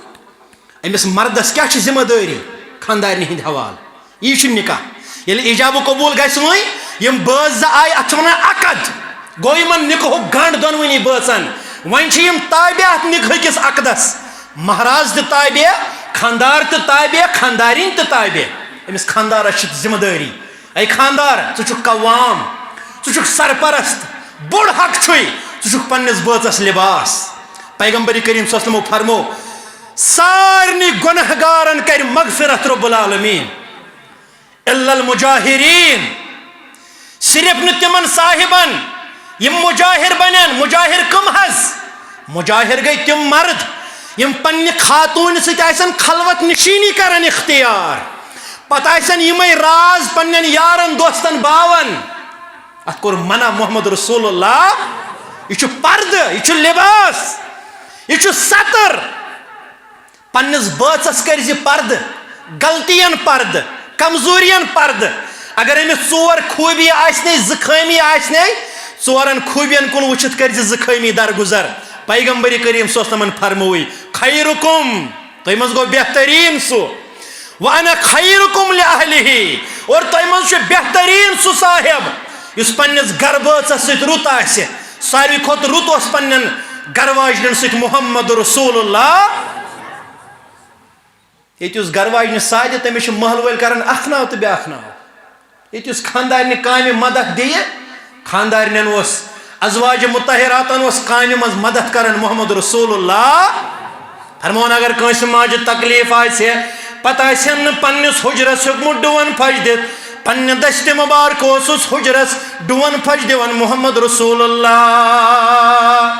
أمِس مردس کیٛاہ چھِ ذمہٕ دٲری خانٛدارنہِ ہٕنٛدِ حوالہٕ؟ یی چھُ نکاح۔ ییٚلہِ ایجاب و قبول گژھِ وۄنۍ، یِم بٲژ زٕ آیہِ، اتھ چھِ ونان عقد۔ گوٚو یِمن نکاحُک گنٛڈ دۄنوٕنی بٲژن۔ وۄنۍ چھِ یِم تابع اتھ نکاح کِس عقدس۔ مہراز تہِ تابع، خانٛدار تہِ تابع، خانٛدارِنۍ تہِ تابع۔ أمِس خانٛدارس چھِ ذمہٕ دٲری۔ اے خاندار، ژٕ چھُکھ قوام، ژٕ چھُکھ سرپرست، بوٚڑ حق چھُے، ژٕ چھُکھ پننِس بٲژس لباس۔ پیغمبر کریم صلی اللہ علیہ وسلمو فرمو، سارنٕے گۄناہ گارن کرِ مغفرت رب العالمین، الا المجاہرین، صرف نہٕ تِمن صاحبن، یِم مجاہر بنن۔ مجاہر کم حظ؟ مجاہر گٔے تِم مرد، یِم پننہِ خاتوٗنہِ سۭتۍ آسن خلوت نشینی کران اختیار، پتہٕ آسن یِمے راز پننٮ۪ن یارن دوستن باون۔ اتھ کوٚر منع محمد رسول اللہ۔ یہِ چھُ پردٕ، یہِ چھُ لباس، یہِ چھُ ستر۔ پننِس بٲژس کٔرۍ زِ پردٕ، غلطین پردٕ، کمزورین پردٕ۔ اگر أمِس ژور خوٗبی آسنے، زٕ خٲمی آسنے، ژورن خوٗبین کُن وٕچھِتھ کٔرۍ زِ زٕ خٲمی درگُزر۔ پیغمبر کریم صلی اللہ علیہ وسلمن فرمووُے، "خیرکم"، تۄہہِ منٛز گوٚو بہتریٖن سُہ، "وانا خیرکم لاہلہ"، اور تۄہہِ منٛز چھُ بہتریٖن سُہ صاحب یُس پننِس گرٕ بٲژس سۭتۍ رُت آسہِ۔ ساروی کھۄتہٕ رُت اوس پننٮ۪ن گرٕ واجنٮ۪ن سۭتۍ محمد رسول اللہ۔ ییٚتہِ یُس گرٕ واجنہِ سادِ، تٔمِس چھِ محلہٕ وٲلۍ کران اکھ ناو تہٕ بیٛاکھ ناو۔ ییٚتہِ یُس خانٛدارنہِ کامہِ مدد دِیہِ، خانٛدارنٮ۪ن اوس، ازواج مطہراتن اوس کامہِ منٛز مدد کران محمد رسول اللہ۔ فرمون، اگر کٲنٛسہِ ماجہِ تکلیف آسہِ، پتہٕ آسہِ ہن نہٕ پننِس حجرس ہیوٚکمُت ڈُون پھش دِتھ، پننہِ دستہِ مبارک اوسُس حجرس ڈُون پھش دِوان محمد رسول اللہ۔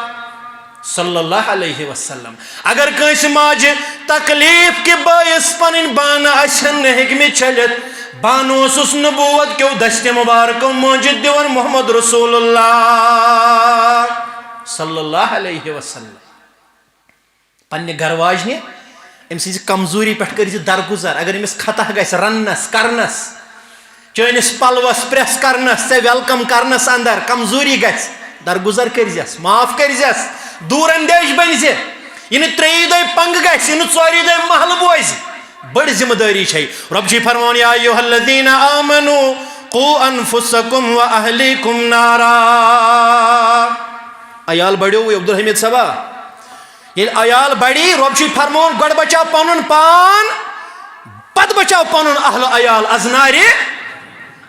صلی اللہ علیہ وسلم۔ اگر کٲنٛسہِ ماجہِ تکلیف کہِ بٲعث پنٕنۍ بانہٕ آسن نہٕ ہیٚکمٕتۍ چھٔلِتھ، بانہٕ اوسُس نبوت کیو دستہِ مبارکو مٲنجِتھ دِوان محمد رسول اللہ صلی اللہ علیہ وسلم۔ پننہِ گرٕ واجنہِ، أمۍ سٕنٛزِ کمزوری پٮ۪ٹھ کٔرۍ زِ درگُزر۔ اگر أمِس خطا گژھِ رننس کرنس، چٲنِس پلوس پریس کرنس، ژےٚ ویلکم کرنس اندر کمزوری گژھِ، درگُزر کٔرۍ زٮ۪س، معاف کٔرۍ زٮ۪س، دور اندیش بٔنۍ زِ۔ یہِ نہٕ ترٛیٚیہِ دۄہہِ پنگہٕ گژھِ، یہِ نہٕ ژورِ دۄہہِ محلہٕ بوزِ۔ بٔڑ ذمہٕ دٲری چھے۔ رب چھُے فرماوان، یا ایھا الذین آمنوا قوا انفسکم و اہلیکم نارا۔ عیال بڑیو عبدالحمید صٲبا۔ ییٚلہِ عیال بڑی، رۄب چھُے فرماوان، گۄڈٕ بچاو پنُن پان، پتہٕ بچاو پنُن اہل عیال از نارِ۔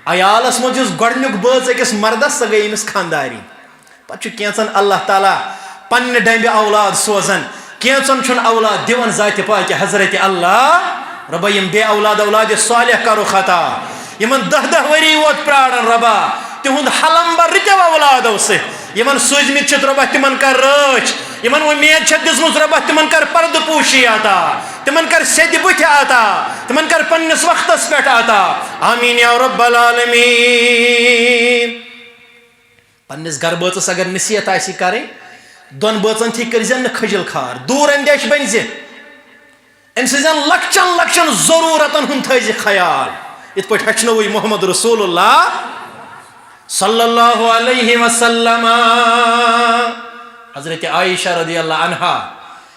عیالس منٛز یُس گۄڈٕنیُک بٲژ أکِس مردس، سۄ گٔے أمِس خانٛدارِنۍ۔ پتہٕ چھُ کینٛژن اللہ تعالیٰ پننہِ ڈمبہِ اولاد سوزان، کینژن چھُنہٕ اولاد دِوان ذاتِ پاکہِ حضرت اللہ۔ رۄبا، یِم بے اولاد اولاد صالح کرُکھ عطا، یِمن دہ دہ ؤری ووت پراران رۄبا، تِہُنٛد حلم بر رٕتیو اولادو سۭتۍ۔ یِمن سوٗزمٕتۍ چھِتھ رۄبا، تِمن کر رٲچھ۔ یِمن وۄمید چھےٚ دِژمٕژ رۄبا، تِمن کر پردٕ پوشی عطا، تِمن کر سیٚدِ بُتھِ عطا، تِمن کر پننِس وقتس پٮ۪ٹھ عطا۔ آمین یا رب العالمین۔ پننِس گرٕ بٲژس اگر نصیحت آسہِ کرٕنۍ، دۄن بٲژن تھی کٔرۍ زٮ۪ن نہٕ کھجل خار، دوٗر اندیش بٔنۍ زِ۔ أمۍ سٕنٛزن لۄکچن لۄکچن ضروٗرتن ہُنٛد تھٲیزِ خیال۔ یِتھ پٲٹھۍ ہیٚچھنووُے محمد رسول اللہ صلی اللہ علیہ وسلم۔ حضرت عائشہ رضی اللہ عنہا،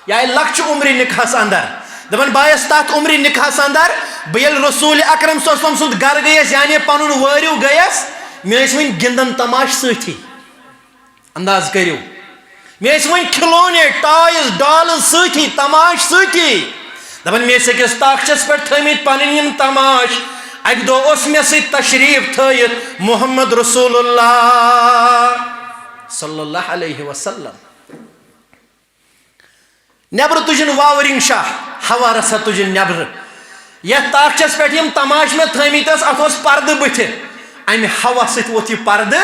یہِ آیہِ لۄکچہِ عمرِ نکاحس اندر۔ دپان، بہٕ آیس تتھ عمرِ نکاحس اندر، بہٕ ییٚلہِ رسول اکرم صلی اللہ علیہ وسلم سُنٛد گرٕ گٔیس، یعنی پنُن وٲرِو گٔیس، مےٚ ٲسۍ وُنہِ گِنٛدان تماش سۭتی۔ انداز کٔرِو، مےٚ ٲسۍ وۄنۍ کھلونے، ٹایز، ڈالز سۭتی، تماش سۭتی۔ دپان، مےٚ ٲسۍ أکِس تاخچس پٮ۪ٹھ تھٲومٕتۍ پنٕنۍ یِم تماش۔ اکہِ دۄہ اوس مےٚ سۭتۍ تشریف تھٲیِتھ محمد رسول اللہ صلی اللہ علیہ وسلم۔ نیبرٕ تُجِن واورِنگ شاہ، ہوا رژھا تُجِن نیبرٕ۔ یتھ تاخچس پٮ۪ٹھ یِم تماش مےٚ تھٲومٕتۍ ٲس، اتھ اوس پردٕ بٕتھِ۔ امہِ ہوا سۭتۍ ووٚتھ یہِ پردٕ۔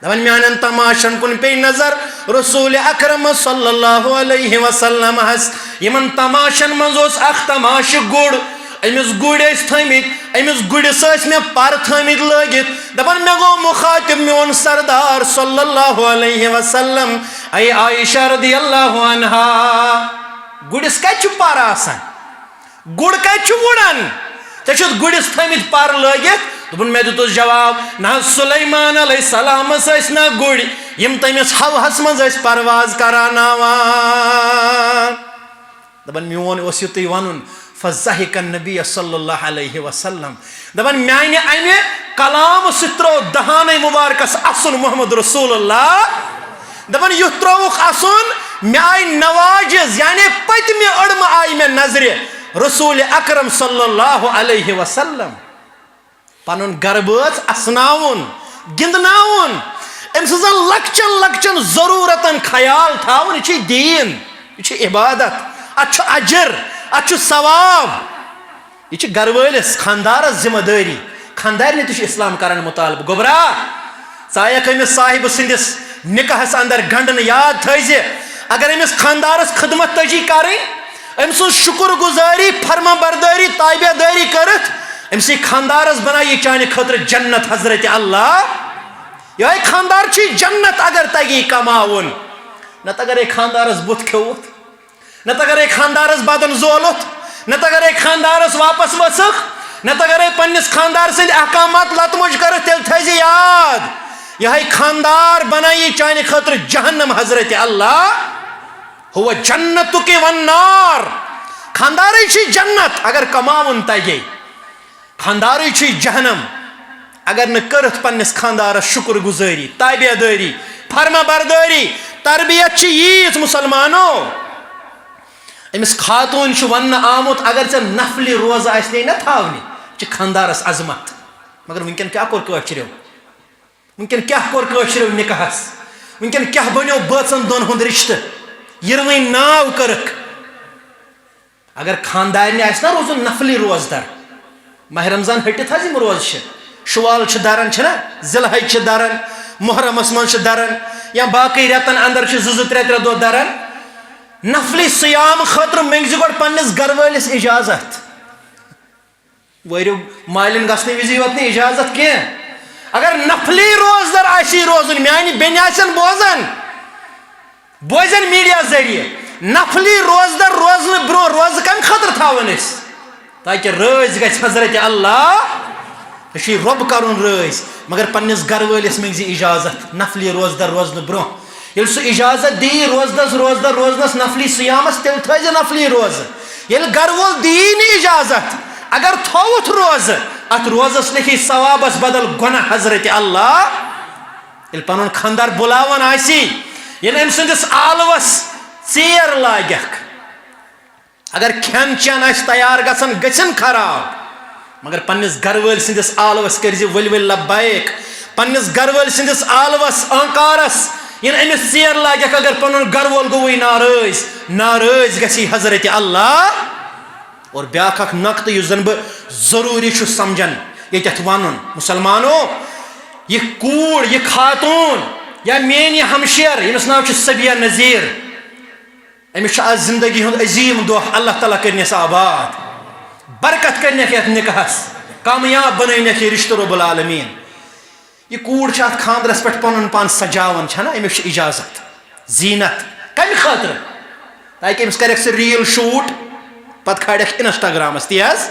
دپان، میانٮ۪ن تماشن کُن پیٚیہِ نظر، رسول اکرم صلی اللہ علیہ وسلم ہس۔ یِمن تماشن منٛز اوس اکھ تماشہٕ گُر۔ أمِس گُرۍ ٲسۍ تھٲمٕتۍ، أمِس گُرِس ٲسۍ مےٚ پر تھٲمٕتۍ لٲگِتھ۔ دپان، مےٚ گوٚو مخاطب میون سردار صلی اللہ علیہ وسلم، اے عائشہ رضی اللہ عنہا، گُرِس کتہِ چھُ پر آسان؟ گُر کتہِ چھُ وُڑان؟ ژےٚ چھُتھ گُرِس تھٲمٕتۍ پر لٲگِتھ؟ دوٚپُن، مےٚ دیُتُس جواب، نہ حظ، سلیمان علیہ السلامس ٲسۍ نہ گُرۍ، یِم تٔمِس ہوہس منٛز ٲسۍ پرواز کراناوان۔ دپان، میون اوس یُتُے ونُن، فضحک النبی صلی اللہ علیہ وسلم۔ دپان، میانہِ امہِ کلامہٕ سۭتۍ ترٛوو دہانَے مُبارکَس اَسُن محمد رسول اللہ۔ دپان، یُتھ ترٛووُکھ اَسُن، مےٚ آیہِ نواجز، یعنی پٔتمہِ أڑمہٕ آیہِ مےٚ نظرِ رسول اکرم صلی اللہ علیہ وسلم۔ پنُن گرٕ بٲژ اسناوُن، گِنٛدناوُن، أمۍ سٕنٛزن لۄکچن لۄکچن ضروٗرتن خیال تھاوُن، یہِ چھُ دیٖن، یہِ چھُ عبادت، اتھ چھُ اجر، اتھ چھُ ثواب۔ یہِ چھِ گرٕ وٲلِس، خانٛدارس ذمہٕ دٲری۔ خانٛدارنہِ تہِ چھُ اسلام کران مطالبہٕ، گوٚبرا، ژٕ آیکھ أمِس صاحبہٕ سٕنٛدِس نکاحس اندر گنٛڈنہٕ، یاد تھٲیزِ، اگر أمِس خانٛدارس خدمت تجی کرٕنۍ، أمۍ سٕنٛز شُکر گُزٲری، فرما بردٲری، تابع دٲری کٔرِتھ، أمۍ سٕے خانٛدارس بنایہِ یہِ چانہِ خٲطرٕ جنت حضرت اللہ۔ یِہوٚے خانٛدار چھُے جنت اگر تگی کماوُن، نتہٕ اگرے خانٛدارس بُتھ کھیوٚوُتھ، نتہٕ اگرے خانٛدارس بدن زولُتھ، نتہٕ اگرے خانٛدارس واپس ؤژھکھ، نتہٕ اگرے پننِس خانٛدار سٕنٛدۍ احکامات لتہٕ مۄنٛجہِ کٔرٕتھ، تیٚلہِ تھٲیزِ یاد، یِہوٚے خانٛدار بنایی چانہِ خٲطرٕ جہنم حضرت اللہ۔ ہو جنتک والنار۔ خانٛدارٕے چھُے جنت اگر کماوُن تگے۔ خانٛدارٕے چھُے جہنم اگر نہٕ کٔرٕتھ پننِس خانٛدارس شُکر گُزٲری، تابع دٲری، فرما بردٲری، تربیت چھِ ییٖژ مُسلمانو۔ أمِس خاتوٗن چھُ وننہٕ آمُت، اگر ژےٚ نفلی روزٕ آسنے نہ تھاونہِ، چھِ خانٛدارس عظمت۔ مگر وٕنکٮ۪ن کیٛاہ کوٚر کٲشرٮ۪و؟ وٕنکٮ۪ن کیٛاہ کوٚر کٲشرٮ۪و نکاحس؟ وٕنکٮ۪ن کیٛاہ بنیو بٲژن دۄن ہُنٛد رشتہٕ؟ یِروٕنۍ ناو کٔرٕکھ۔ اگر خانٛدارنہِ آسہِ نا روزُن نفلی روزدر، ماہ رمضان ہٹِتھ حظ یِم روزٕ چھِ، شوال چھِ دران، چھِنہ، ذی الحج چھِ دران، محرمس منٛز چھِ دران، یا باقٕے رٮ۪تن اندر چھِ زٕ زٕ ترٛےٚ ترٛےٚ دۄہ دران، نفلی صیام خٲطرٕ مٔنٛگزِ گۄڈٕ پننِس گرٕ وٲلِس اجازت۔ وٲرِو مالِن گژھنہٕ وِزِ یوت نہٕ اجازت کینٛہہ۔ اگر نفلی روزدر آسی روزُن، میانہِ بیٚنہِ آسن بوزان، بوزن میڈیا ذٔریعہٕ، نفلی روزدر روزنہٕ برونٛہہ روزٕ کمہِ خٲطرٕ تھاوان أسۍ؟ تاکہِ رٲضۍ گژھِ حضرت اللہ۔ ژےٚ چھُے رۄب کرُن رٲضۍ، مگر پننِس گرٕ وٲلِس مٔنٛگزِ اجازت نفلی روزدر روزنہٕ برونٛہہ۔ ییٚلہِ سُہ اجازت دِیی روزدس، روزدر روزنس، نفلی صیامس، تیٚلہِ تھٲیزِ نفلی روزٕ۔ ییٚلہِ گرٕ وول دِیی نہٕ اجازت، اگر تھووُتھ روزٕ، اتھ روزس لیکھی ثوابس بدل گۄناہ حضرت اللہ۔ ییٚلہِ پنُن خانٛدار بُلاوان آسی، ییٚلہِ أمۍ سٕنٛدِس آلوس ژیر لاگکھ، اگر کھٮ۪ن چٮ۪ن آسہِ تیار گژھان، گٔژھِن خراب، مگر پننِس گرٕ وٲلۍ سٕنٛدِس آلوس کٔرزِ ؤلۍ ؤلۍ لبیک۔ پننِس گرٕ وٲلۍ سٕنٛدِس آلوس، آنکارس، ییٚلہِ أمِس ژیر لاگٮ۪کھ، اگر پنُن گرٕ وول گوٚوٕے ناراض، ناراض گژھی حضرت اللہ۔ اور بیٛاکھ اکھ نقطہٕ یُس زن بہٕ ضروٗری چھُس سمجھان ییٚتٮ۪تھ ونُن، مسلمانو، یہِ کوٗر، یہِ خاتوٗن، یا میٲنۍ یہِ ہمشیر، ییٚمِس ناو چھُ صبیہ نذیر، أمِس چھُ آز زندگی ہُنٛد عظیٖم دۄہ، اللہ تعالیٰ کٔرِنَس آباد، برکت کٔرِنَکھ یَتھ نکاحس، کامیاب بنٲینَکھ یہِ رشتہٕ رب العالمین۔ یہِ کوٗر چھِ اَتھ خانٛدرس پٮ۪ٹھ پنُن پان سجاوان، چھَنا؟ أمِس چھِ اجازت، زیٖنت۔ کَمہِ خٲطرٕ؟ تاکہِ أمِس کَرٮ۪کھ سُہ reel shoot، پتہٕ کھالٮ۪کھ Instagram-س، تی حظ۔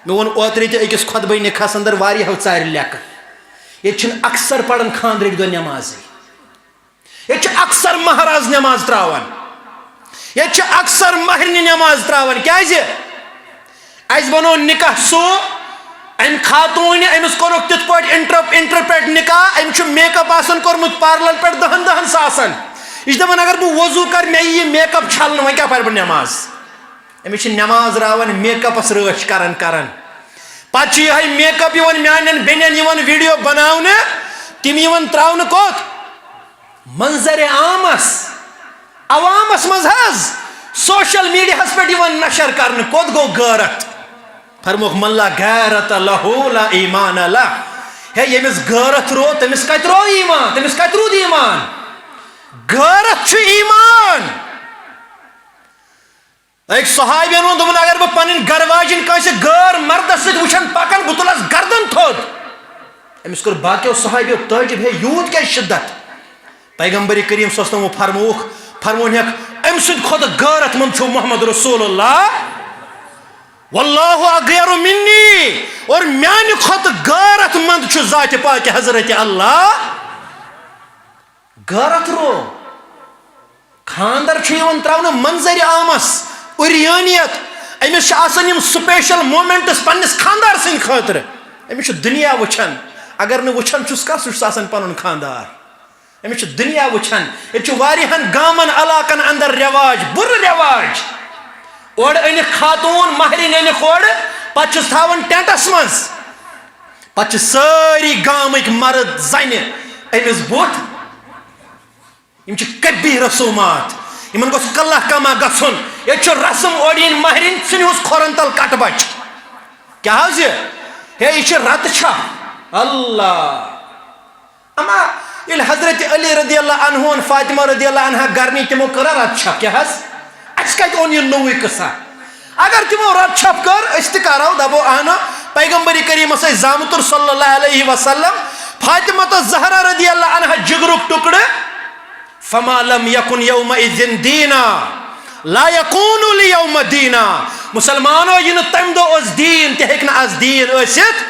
مےٚ ووٚن اوترٕ تہِ أکِس خطبہٕ نکاحس اندر واریاہو ژارِ لیکہٕ۔ ییٚتہِ چھِنہٕ اکثر پران خانٛدرٕکۍ دۄہ نٮ۪مازٕے۔ ییٚتہِ چھِ اکثر مہراز نٮ۪ماز تراوان، ییٚتہِ چھِ اکثر مہرنہِ نٮ۪ماز تراوان۔ کیازِ؟ اَسہِ بنوو نکاح سُہ، أمۍ خاتوٗنہِ، أمِس کوٚرُکھ تِتھ پٲٹھۍ انٹر-، interpret نکاح، أمۍ چھُ make up آسان کوٚرمُت parlour پٮ۪ٹھ دَہَن دَہَن ساسَن۔ یہِ چھِ دَپان، اگر بہٕ وضوٗ کَرٕ، مےٚ یی یہِ make up چھَلنہٕ، وۄنۍ کیٛاہ پَرٕ بہٕ نٮ۪ماز؟ أمِس چھِ نٮ۪ماز راوان make up-س رٲچھ کران کران۔ پتہٕ چھُ یِہوٚے make up یِوان میٛانٮ۪ن بیٚنٮ۪ن یِوان video بناونہٕ، تِم یِوان تراونہٕ کوٚت؟ منظرِ عامس، عوامس منٛز حظ، social media-ہس پٮ۪ٹھ یِوان نشر کرنہٕ۔ کوٚت گوٚو غٲرت؟ فرمووُکھ، "من لا غیرت لہ لا ایمان لہ۔" ہے، ییٚمِس غٲرت روٗد، تٔمِس کتہِ روٗد ایمان؟ تٔمِس کتہِ روٗد ایمان؟ غٲرت چھُ ایمان۔ أکۍ صحابین ووٚن، دوٚپُن، اگر بہٕ پنٕنۍ گرٕ واجِنۍ کٲنٛسہِ غٲر مردس سۭتۍ وٕچھن پکان، بہٕ تُلس گردن تھوٚد۔ أمِس کوٚر باقیو صحابیو تعجب، ہے، یوٗت کیٛازِ شدت؟ پیغمبر کریم صلی اللہ علیہ وسلم فرمووُکھ، فرموونکھ، أمۍ سٕنٛدِ کھۄتہٕ غٲرت مند چھُ محمد رسول اللہ۔ واللہ اغیر منی، اور میانہِ کھۄتہٕ غٲرت مند چھُ ذاتِ پاکِ حضرت اللہ۔ غٲرت رو۔ خانٛدر چھُ یِوان تراونہٕ منظرِ عامس، عریانیت۔ أمِس چھِ آسان یِم special moments پننِس خانٛدار سٕنٛدِ خٲطرٕ۔ أمِس چھُ دُنیا وٕچھان۔ اگر نہٕ وٕچھان چھُس کانٛہہ، سُہ چھُس آسان پنُن خانٛدار۔ أمِس چھُ دُنیا وٕچھان۔ ییٚتہِ چھُ واریاہن گامن، علاقن اندر رٮ۪واج، بُرٕ رٮ۪واج۔ اورٕ أنِکھ خاتوٗن، مہرِنۍ أنِکھ اورٕ، پتہٕ چھِس تھاوان ٹینٹس منٛز۔ پتہٕ چھِ سٲری گامٕکۍ مرد زنہِ أمِس بُتھ۔ یِم چھِ قبیح رسومات، یِمن گوٚژھ کلہہ کما گژھُن۔ ییٚتہِ چھُ رسم اورٕ یِن مہرِنۍ ژھٕنہِ ہُس کھۄرن تل کٹہٕ بچہِ۔ کیٛاہ حظ یہِ؟ ہے، یہِ چھِ رتہٕ چھپھ۔ اللہ! اما ییٚلہِ حضرت علی رضی اللہ عنہ ہن فاطمہ رضی اللہ عنہا گرنی، تِمو کٔرا رتہٕ چھپھ؟ کیٛاہ حظ؟ اَسہِ کتہِ اوٚن یہِ نوٚوُے قصہ؟ اگر تِمو رتہٕ چھپھ کٔر، أسۍ تہِ کرو، دپو اہنو، پیغمبر کریمس ٲسۍ زامتُر صلی اللہ علیہ وسلم، فاطمہ تہٕ زہرا رضی اللہ عنہا جگرُک ٹکڑٕ۔ فما لم یکن یومئذ دینا لا یکون الیوم دینا۔ مسلمانو، یہِ نہٕ تمہِ دۄہ اوس دیٖن، تہِ ہیٚکہِ نہٕ از دیٖن ٲسِتھ۔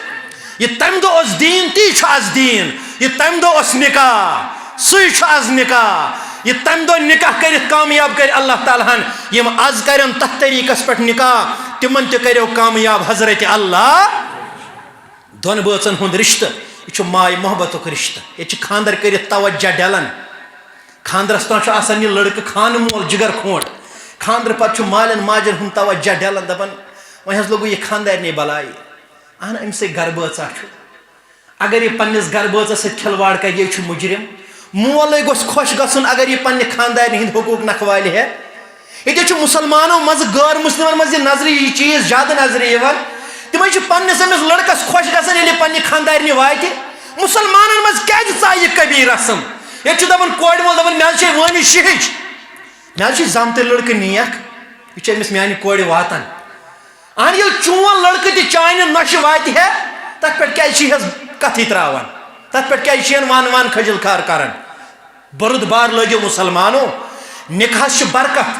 یہِ تمہِ دۄہ اوس دیٖن، تی چھُ از دیٖن۔ یہِ تمہِ دۄہ اوس نکاح، سُے چھُ از نکاح۔ یہِ تمہِ دۄہ نکاح کٔرِتھ کامیاب کٔرۍ اللہ تعالیٰ ہن، یِم از کرن تتھ طریقس پٮ۪ٹھ نکاح، تِمن تہِ کٔرِو کامیاب حضرت اللہ۔ دۄن بٲژن ہُنٛد رشتہٕ، یہِ چھُ ماے محبتُک رشتہٕ۔ ییٚتہِ چھِ خانٛدر کٔرِتھ توجہ ڈلان۔ خانٛدرس تام چھُ آسان یہِ لڑکہٕ خانہٕ مول جگر کھونٛٹ۔ خانٛدرٕ پتہٕ چھُ مالٮ۪ن ماجٮ۪ن ہُنٛد توجہ ڈلان، دپان، "وۄنۍ حظ لوٚگُے یہِ خانٛدارنہِ بلاے۔ اہن، أمۍ سٕے گرٕ بٲژا چھُ۔ اگر یہِ پننِس گرٕ بٲژس سۭتۍ کھلواڑ کرِ، یہِ چھُ مجرم۔" مولٕے گوٚژھ خۄش گژھُن اگر یہِ پننہِ خانٛدارنہِ ہٕنٛدۍ حقوٗق نکھوالہِ ہے۔ ییٚتہِ چھُ مسلمانو منٛزٕ غٲر مسلمن منٛز یہِ نظرِ، یہِ چیٖز زیادٕ نظرِ یِوان۔ تِمے چھِ پننِس أمِس لڑکس خۄش گژھان، ییٚلہِ یہِ پننہِ خانٛدارنہِ واتہِ۔ مسلمانن منٛز کیازِ ژایہِ یہِ قبیح رسم؟ ییٚتہِ چھُ دپان کورِ وول، دپان، "مےٚ حظ چھے وٲنِج شِہِج، مےٚ حظ چھُے زامتٕرۍ لڑکہٕ نیک، یہِ چھُ أمِس میانہِ کورِ واتان۔" اہن، ییٚلہِ چون لڑکہٕ تہِ چانہِ نۄشہِ واتہِ ہے، تتھ پٮ۪ٹھ کیازِ چھِ ہس کتھٕے تراوان؟ تتھ پٮ۪ٹھ کیازِ چھِ ہن وان وان خجل خار کران؟ بُرُد بار لٲگِو مسلمانو، نکاحس چھِ برکت۔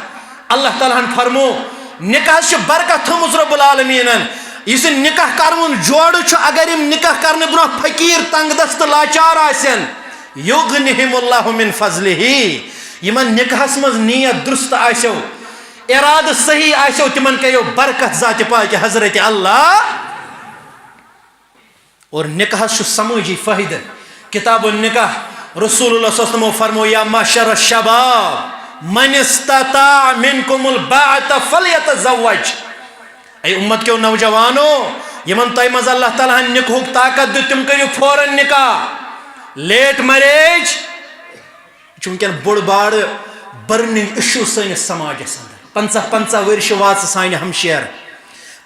اللہ تعالیٰ ہن فرمو، نکاحس چھِ برکت تھٲومٕژ رب العالمینن۔ یُس یہِ نکاح کرون جوڑٕ چھُ، اگر یِم نکاح کرنہٕ برونٛہہ فقیٖر، تنگ دست، لاچار آسن، یغنہم اللہ من فضلہ، یِمن نکاحس منٛز نیت درست آسیو، ارادٕ صحیح آسیو، تِمن کریو برکت ذاتِ پاکہِ حضرت اللہ۔ اور نکاحس چھُ سمٲجی فٲیدٕ۔ کتاب النکاح، رسول اللہ صلی اللہ علیہ وسلمو فرمو، "یا معشر الشباب، من استطاع منکم الباءۃ فلیتزوج۔" اے امت کیو نوجوانو، یِمن تۄہہِ منٛز اللہ تعالیٰ ہن نکاحُک طاقت دیُت، تِم کٔرِو فوراً نکاح۔ Late marriage چھُ وٕنکیٚن بوٚڑ بارٕ برننگ ایشو سٲنِس سماجس اندر۔ پنژاہ پنژاہ ؤرۍ چھِ واژٕ سانہِ ہمشیر،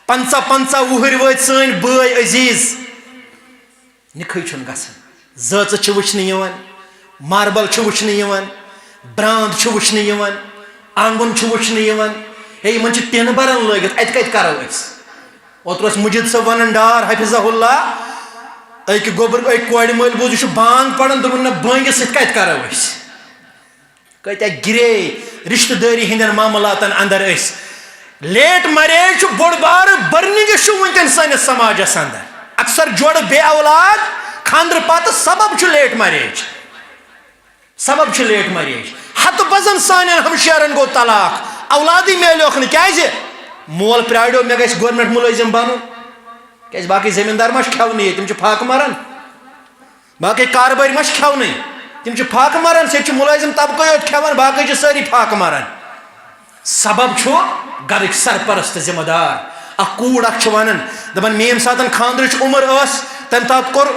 پنژاہ پنژاہ وُہٕرۍ وٲتۍ سٲنۍ بٲے عزیز۔ نِکھٕے چھُنہٕ گژھان، زٲژٕ چھِ وٕچھنہٕ یِوان، ماربل چھُ وٕچھنہٕ یِوان، براند چھُ وٕچھنہٕ یِوان، آنگُن چھُ وٕچھنہٕ یِوان۔ ہے، یِمن چھِ ٹِن برن لٲگِتھ، اتہِ کتہِ کرو أسۍ؟ اوترٕ اوس مجید صٲب ونان ڈار حفظہ اللہ، أکۍ گوٚبر، أکۍ کورِ مٲلۍ بوٗز، یہِ چھُ بانگ پران، دوٚپُن، نہ، بٲنگِس سۭتۍ کتہِ کرو أسۍ؟ کۭتیاہ گِرے رشتہٕ دٲری ہٕنٛدٮ۪ن معاملاتن اندر أسۍ۔ لیٹ میریج چھُ بوٚڑ بارٕ برننگ ایشو وٕنکیٚن سٲنِس سماجس اندر۔ اکثر جوڑٕ بے اولاد، خاندرٕ پتہٕ سبب چھُ لیٹ میریج۔ سبب چھُ لیٹ میریج۔ ہتہٕ بزن سانٮ۪ن ہمشیرن گوٚو طلاق، اولادٕے میلیوکھ نہٕ۔ کیازِ؟ مول پرٛاریو مےٚ گژھِ گورنمنٹ مُلٲزِم بنُن، کیازِ باقٕے زٔمیٖندار ما چھِ کھٮ۪ونٕے ییٚتہِ، تِم چھِ فاقہٕ مران۔ باقٕے کاربٲرۍ ما چھِ کھٮ۪ونٕے، تِم چھِ فاقہٕ مران، سیٚکہِ چھِ مُلٲزِم طبقہٕ یوت کھٮ۪وان، باقٕے چھِ سٲری فاقہٕ مران۔ سبب چھُ گرٕکۍ سرپرست ذمہٕ دار۔ اکھ کوٗر اکھ چھِ ونان، دپان، مےٚ ییٚمہِ ساتہٕ خاندرٕچ عمر ٲس، تمہِ ساتہٕ کوٚر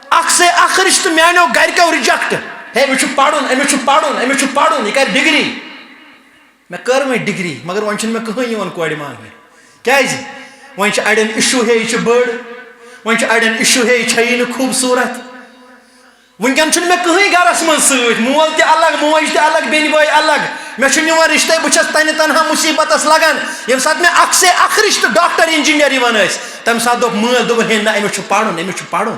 اکھ سے اکھ رشتہٕ میانیو گرِکیو ریجیکٹ۔ ہے، أمِس چھُ پرُن، أمِس چھُ پرُن، أمِس چھُ پرُن، یہِ کرِ ڈگری۔ مےٚ کٔر وۄنۍ ڈگری، مگر وۄنۍ چھُنہٕ مےٚ کٕہٕنۍ یِوان کورِ مانٛگنہِ۔ کیازِ؟ وۄنۍ چھِ اڑٮ۪ن ایشو، ہے، یہِ چھِ بٔڑ۔ وۄنۍ چھِ اڑٮ۪ن ایشو، ہے، یہِ چھےٚ یی نہٕ خوٗبصوٗرت۔ وٕنکیٚن چھُنہٕ مےٚ کٕہٕنۍ گرس منٛز سۭتۍ، مول تہِ الگ، موج تہِ الگ، بیٚنہِ بٲے الگ۔ مےٚ چھُنہٕ یِوان رشتے، بہٕ چھَس تنہِ تنہا مصیبتس لگان۔ ییٚمہِ ساتہٕ مےٚ اکھ سے اکھ رشتہٕ ڈاکٹر، انجینئر یِوان ٲسۍ، تمہِ ساتہٕ دوٚپ مٲلۍ، دوٚپُن، ہے نہ، أمِس چھُ پرُن، أمِس چھُ پرُن۔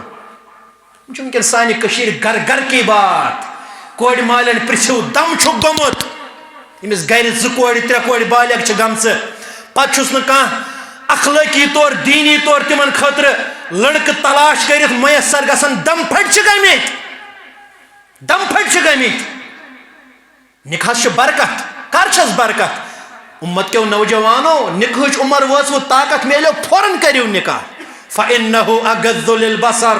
یِم چھِ وٕنکیٚن سانہِ کٔشیٖرِ گَر گَر کی بات۔ کورِ مالٮ۪ن پرٛژھِو، دَم چھُکھ گوٚمُت؟ ییٚمِس گَرِ زٕ کورِ، ترٛےٚ کورِ بالغ چھِ گٔمژٕ، پَتہٕ چھُس نہٕ کانٛہہ اخلٲقی طور، دیٖنی طور تِمَن خٲطرٕ لٔڑکہٕ تلاش کٔرِتھ میسر گژھان۔ دَم پھٔٹۍ چھِ گٔمٕتۍ، دَم پھٔٹۍ چھِ گٔمٕتۍ۔ نکاحس چھِ برکت۔ کر چھس برکت؟ امت کیو نوجوانو، نکاحٕچ عمر وٲژوٕ، طاقت میلیو، فوراً کٔرِو نکاح۔ فإنه أغض للبصر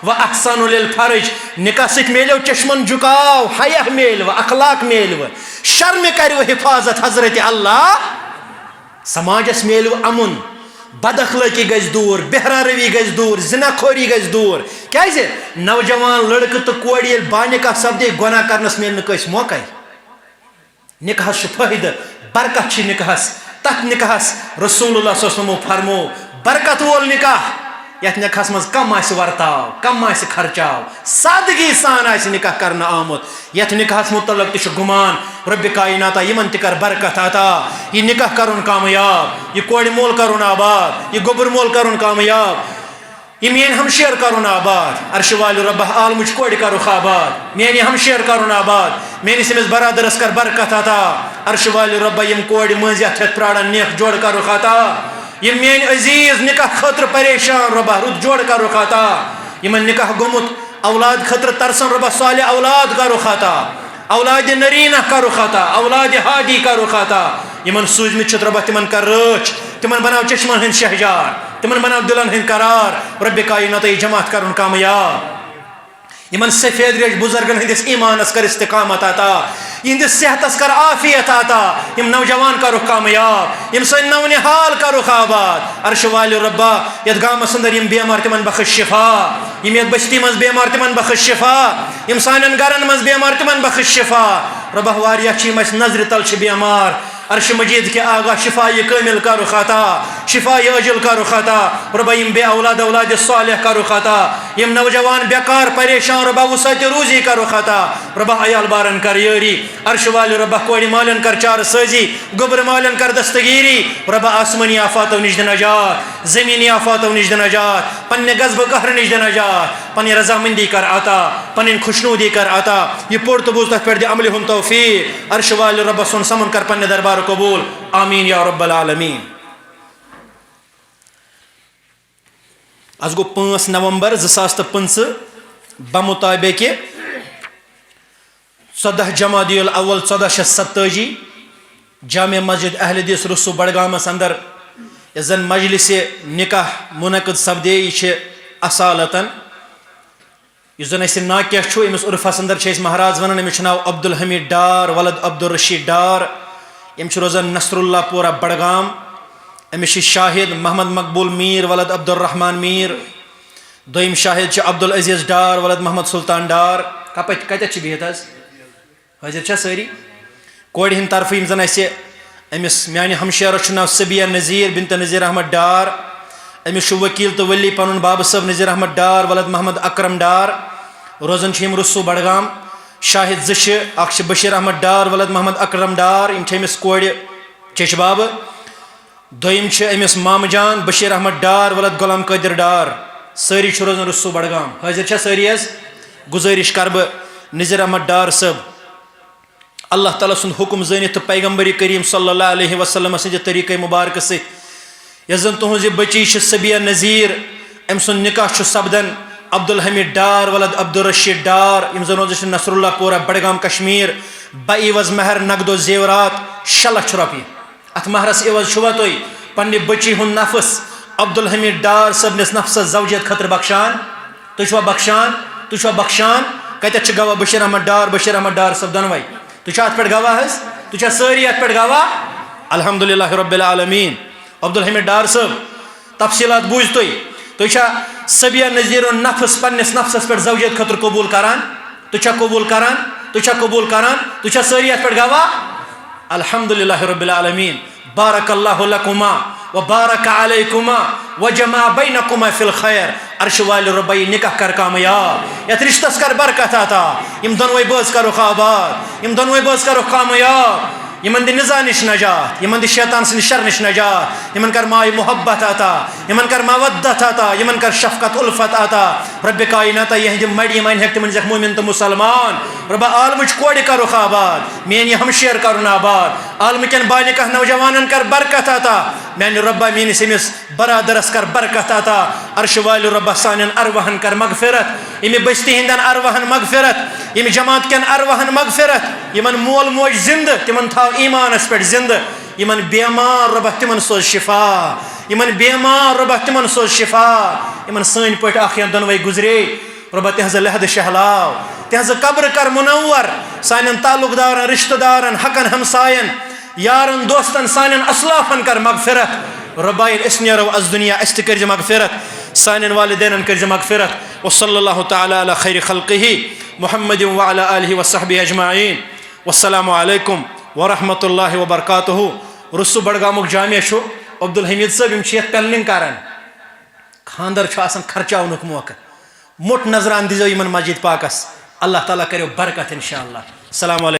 وأحصن للفرج۔ نکاح سۭتۍ میلیو چشمن جُکاو، حیا میلوٕ، اخلاق میلوٕ، شرمہِ کروٕ حفاظت حضرت اللہ۔ سماجس میلوٕ امُن، بد اخلٲقی گژھِ دوٗر، بہرا روی گژھِ دوٗر، زنا خوری گژھِ دوٗر۔ کیازِ؟ نوجوان لڑکہٕ تہٕ کورِ ییٚلہِ بانکاہ سپدے، گۄناہ کرنس میلہِ نہٕ کٲنٛسہِ موقعے۔ نکاحس چھُ فٲیدٕ، برکت چھِ نکاحس۔ تتھ نکاحس رسول اللہ صلی اللہ علیہ وسلمو فرمو، برکت وول نکاح، یتھ نکاحس منٛز کم آسہِ ورتاو، کم آسہِ خرچاو، سادگی سان آسہِ نکاح کرنہٕ آمُت۔ یتھ نکاحس متعلق تہِ چھُ گمان، رب کائناتا یِمن تہِ کر برکت عطا، یہِ نکاح کرُن کامیاب، یہِ کورِ مول کرُن آباد، یہِ گوٚبُر مول کرُن کامیاب، یہِ میٲنۍ ہمشیر کرُن آباد۔ عرشہِ والہِ رۄبہ، عالمٕچ کورِ کرُکھ آباد، میٲنۍ یہِ ہمشیر کرُن آباد، میٲنِس أمِس برادرس کر برکت عطا۔ عرشہِ والہِ رۄبہ، یِم کورِ مٔنٛزۍ یتھ ہٮ۪تھ پراران، نیک جوڑ کرُکھ عطا۔ یِم میٲنۍ عزیز نکاح خٲطرٕ پریشان، رۄبہ، رُت جوڑ کرُکھ عطا۔ یِمن نکاح گوٚمُت اولاد خٲطرٕ ترسن، رۄبہ، صالح اولاد کرُکھ عطا۔ اولادِ نرینہ کرُکھ عطا، اولادِ ہادی کرُکھ عطا۔ یِمن سوٗزمٕتۍ چھِتھ، رۄبہ، تِمن کر رٲچھ، تِمن بناو چشمن ہٕنٛدۍ شہجار، تِمن بناو دلن ہٕنٛدۍ قرار۔ رب کائنات، یہِ جماعت کرُن کامیاب۔ یِمن سفید ریش بزرگن ہٕنٛدِس ایمانس کر استقامت عطا، یِہنٛدِس صحتس کر عافیت عطا۔ یِم نوجوان کرُکھ کامیاب، یِم سٲنۍ نونہال کرُکھ آباد۔ عرشہِ والہِ رۄبہ، یتھ گامس اندر یِم بیمار، تِمن بخش شفا۔ یِم یتھ بستی منٛز بیمار، تِمن بخش شفا۔ یِم سانٮ۪ن گرن منٛز بیمار، تِمن بخش شفا۔ رۄبہ، واریاہ چھِ یِم اسہِ نظرِ تل چھِ بیمار۔ عرش مجید کہ آغا شفا یہ کامل کرُکھ عطا، شفا یہ عجل کرُکھ عطا۔ رۄبہ، یِم بے اولاد، اولاد صالح کرُکھ عطا۔ یِم نوجوان بیکار پریشان، رۄبہ، وسعت روزی کرُکھ عطا۔ رۄبہ، عیال بارن کر یٲری۔ عرش والہِ رۄبہ، کورِ مالٮ۪ن کر چارٕ سٲزی، گوٚبرِ مالٮ۪ن کر دستگیری۔ رۄبہ، آسمٲنی آفاتو نِش دِ نجات، زمینی آفاتو نِش دِ نجات، پننہِ غضبہٕ قہرٕ نِش دِ نجات، پننہِ رضامندی کر عطا، پننہِ خوشنودی کر عطا۔ یہِ پوٚر تہٕ بوٗز، تتھ پٮ۪ٹھ دِ عملہِ ہُنٛد توفیق۔ عرش والہِ رۄبہ، سون سمن کر پننہِ دربارٕ قبول۔ آمین یا رب العالمین۔ از گوٚو پانٛژھ نومبر زٕ ساس تہٕ پٕنٛژٕہ، بمطابق ژۄدہ جمادی الاول ژۄدہ شیٚتھ ستٲجی، جامع مسجد اہل حدیث رسو بڈگامس اندر یۄس زن مجلس نکاح منعقد سپدے، یہِ چھِ اصالتاً یُس زن اسہِ ناکیہ چھُ، أمِس عرفس اندر چھِ أسۍ مہراز ونان، أمِس چھُ ناو عبدالحمید ڈار ولد عبدالرشید ڈار۔ یِم چھِ روزان نصر اللہ پورہ بڈگام۔ أمِس چھِ شاہد محمد مقبول میر ولد عبدالرحمان میر۔ دوٚیِم شاہد چھِ عبدالعزیز ڈار ولد محمد سلطان ڈار۔ کپتۍ، کتٮ۪تھ چھِ بِہِتھ حظ؟ حٲضِر چھا سٲری؟ کورِ ہِنٛدِ طرفہٕ یِم زَن اَسہِ أمِس میٛانہِ ہمشیرَس چھُ ناو صبیہ نذیٖر بنت نذیٖر احمد ڈار۔ أمِس چھُ ؤکیٖل تہٕ ؤلی پَنُن بابہٕ صٲب نذیٖر احمد ڈار ولد محمد اکرم ڈار۔ روزان چھِ یِم رسو بڈگام۔ شاہد زٕ چھِ، اَکھ چھِ بشیٖر احمد ڈار ولد محمد اکرم ڈار، یِم چھِ أمِس کورِ چیٚچہِ بابہٕ۔ دوٚیِم چھِ أمِس مامہٕ جان بشیٖر احمد ڈار ولد غلام قٲدر ڈار۔ سٲری چھِ روزان رسو بڈگام۔ حٲضِر چھا سٲری حظ؟ گُزٲرِش کَرٕ بہٕ نذیٖر احمد ڈار صٲب، اللہ تعالیٰ سُنٛد حُکُم زٲنِتھ تہٕ پیغمبر کریم صلی اللہ علیہ وسلم سٕنٛدِ طریٖقے مُبارکہٕ سۭتۍ، یۄس زَن تُہٕنٛز یہِ بٔچی چھِ صبیہ نذیٖر، أمۍ سُنٛد نکاح چھُ سپدان عبدالحمید ڈار ولد عبدالرشید ڈار، یِم زَن روزان چھِ نصر اللہ پورہ، بڈگام، کشمیر، بعوض مہر نقد و زیورات شےٚ لچھ رۄپیہِ۔ اَتھ مہرَس عوض چھُوا تُہۍ پننہِ بٔچی ہُنٛد نفس عبدالحمید ڈار صٲبنِس نفسَس زوجیت خٲطرٕ بخشان؟ تُہۍ چھُوا بخشان؟ تُہۍ چھُوا بخشان؟ کَتٮ۪تھ چھِ گواہ بشیٖر احمد ڈار، بشیٖر احمد ڈار صٲب دۄنوَے؟ تُہۍ چھِوا اَتھ پٮ۪ٹھ گواہ حظ؟ تُہۍ چھِوا سٲری اَتھ پٮ۪ٹھ گواہ؟ الحمدللہ رب العالمین۔ عبدالحمید ڈار صٲب، تفصیٖلات بوٗزۍ تُہۍ۔ تُہۍ چھا صبیہ نذیٖرُن نفس پننِس نفسَس پٮ۪ٹھ زوجیت خٲطرٕ قبوٗل کران؟ تُہۍ چھا قبوٗل کران؟ تُہۍ چھا قبوٗل کران؟ تُہۍ چھا سٲری اَتھ پٮ۪ٹھ گواہ؟ الحمدللہ رب العالمین۔ بارک اللہ لکما و بارک علیکما و جمع بینکما فی الخیر۔ عرش والہِ رۄبا، یہِ نکاح کر کامیاب، یتھ رشتس کر برکت عطا، یِم دۄنوے بٲژ کرُکھ آباد، یِم دۄنوے بٲژ کرُکھ کامیاب، یِمن دِ نزا نِش نجات، یِمن دِ شیطان سٕنٛدِ شر نِش نجات، یِمن کر ماے محبت عطا، یِمن کر مودت عطا، یِمن کر شفقت الفت عطا۔ رب کائناتا، یِہنٛدِ مڑِ یِم انہِ ہیٚکھ تِمن زیکھ مومن تہٕ مسلمان۔ رۄبا، عالمٕچ کورِ کرُکھ آباد، میٲنۍ یہِ ہمشیر کرُن آباد۔ عالمہٕ کٮ۪ن بالغ نوجوانن کر برکت عطا۔ میانہِ رۄبا، میٲنِس أمِس برادرس کر برکت عطا۔ عرش والہِ رۄبا، سانٮ۪ن ارواحن کر مغفرت، ییٚمہِ بستی ہٕنٛدٮ۪ن ارواحن مغفرت، ییٚمہِ جماعت کٮ۪ن ارواحن مغفرت، یِمن مول موج زندٕ، تِمن تھاو ایمانس پٮ۪ٹھ زندٕ، یِمن بیمار رۄبا، تِمن سوز شفا، یِمن بیمار رۄبا، تِمن سوز شفا، یِمن سٲنۍ پٲٹھۍ اکھ یا دۄنوے گُزرے۔ رۄبا، تِہنٛزٕ لحدٕ شہلاو، تِہنٛزٕ قبرٕ کر منور، سانٮ۪ن تعلق دارن، رشتہٕ دارن، حقن ہمساین، یارن دوستن، سانٮ۪ن اسلافن کر مغفرت۔ رۄبا، ییٚلہِ أسۍ نیرو از دُنیا، اسہِ تہِ کٔرزِ مغفرت، سانٮ۪ن والدینن کٔرزِ مغفرت۔ وصلی اللہ تعالیٰ علی خیر خلقہ محمد وعلی آلہ وصحبہ اجمعین۔ والسلام علیکم ورحمۃ اللہ وبرکاتہ۔ رسو بڈگامُک جامع چھُ عبدالحمید صٲب، یِم چھِ یتھ پینلنگ کران۔ خانٛدر چھُ آسان خرچاونُک موقعہٕ۔ موٚٹ نظرانہٕ دیٖزیو یِمن مسجد پاکس، اللہ تعالیٰ کریو برکت انشاءاللہ۔ السلام علیکم۔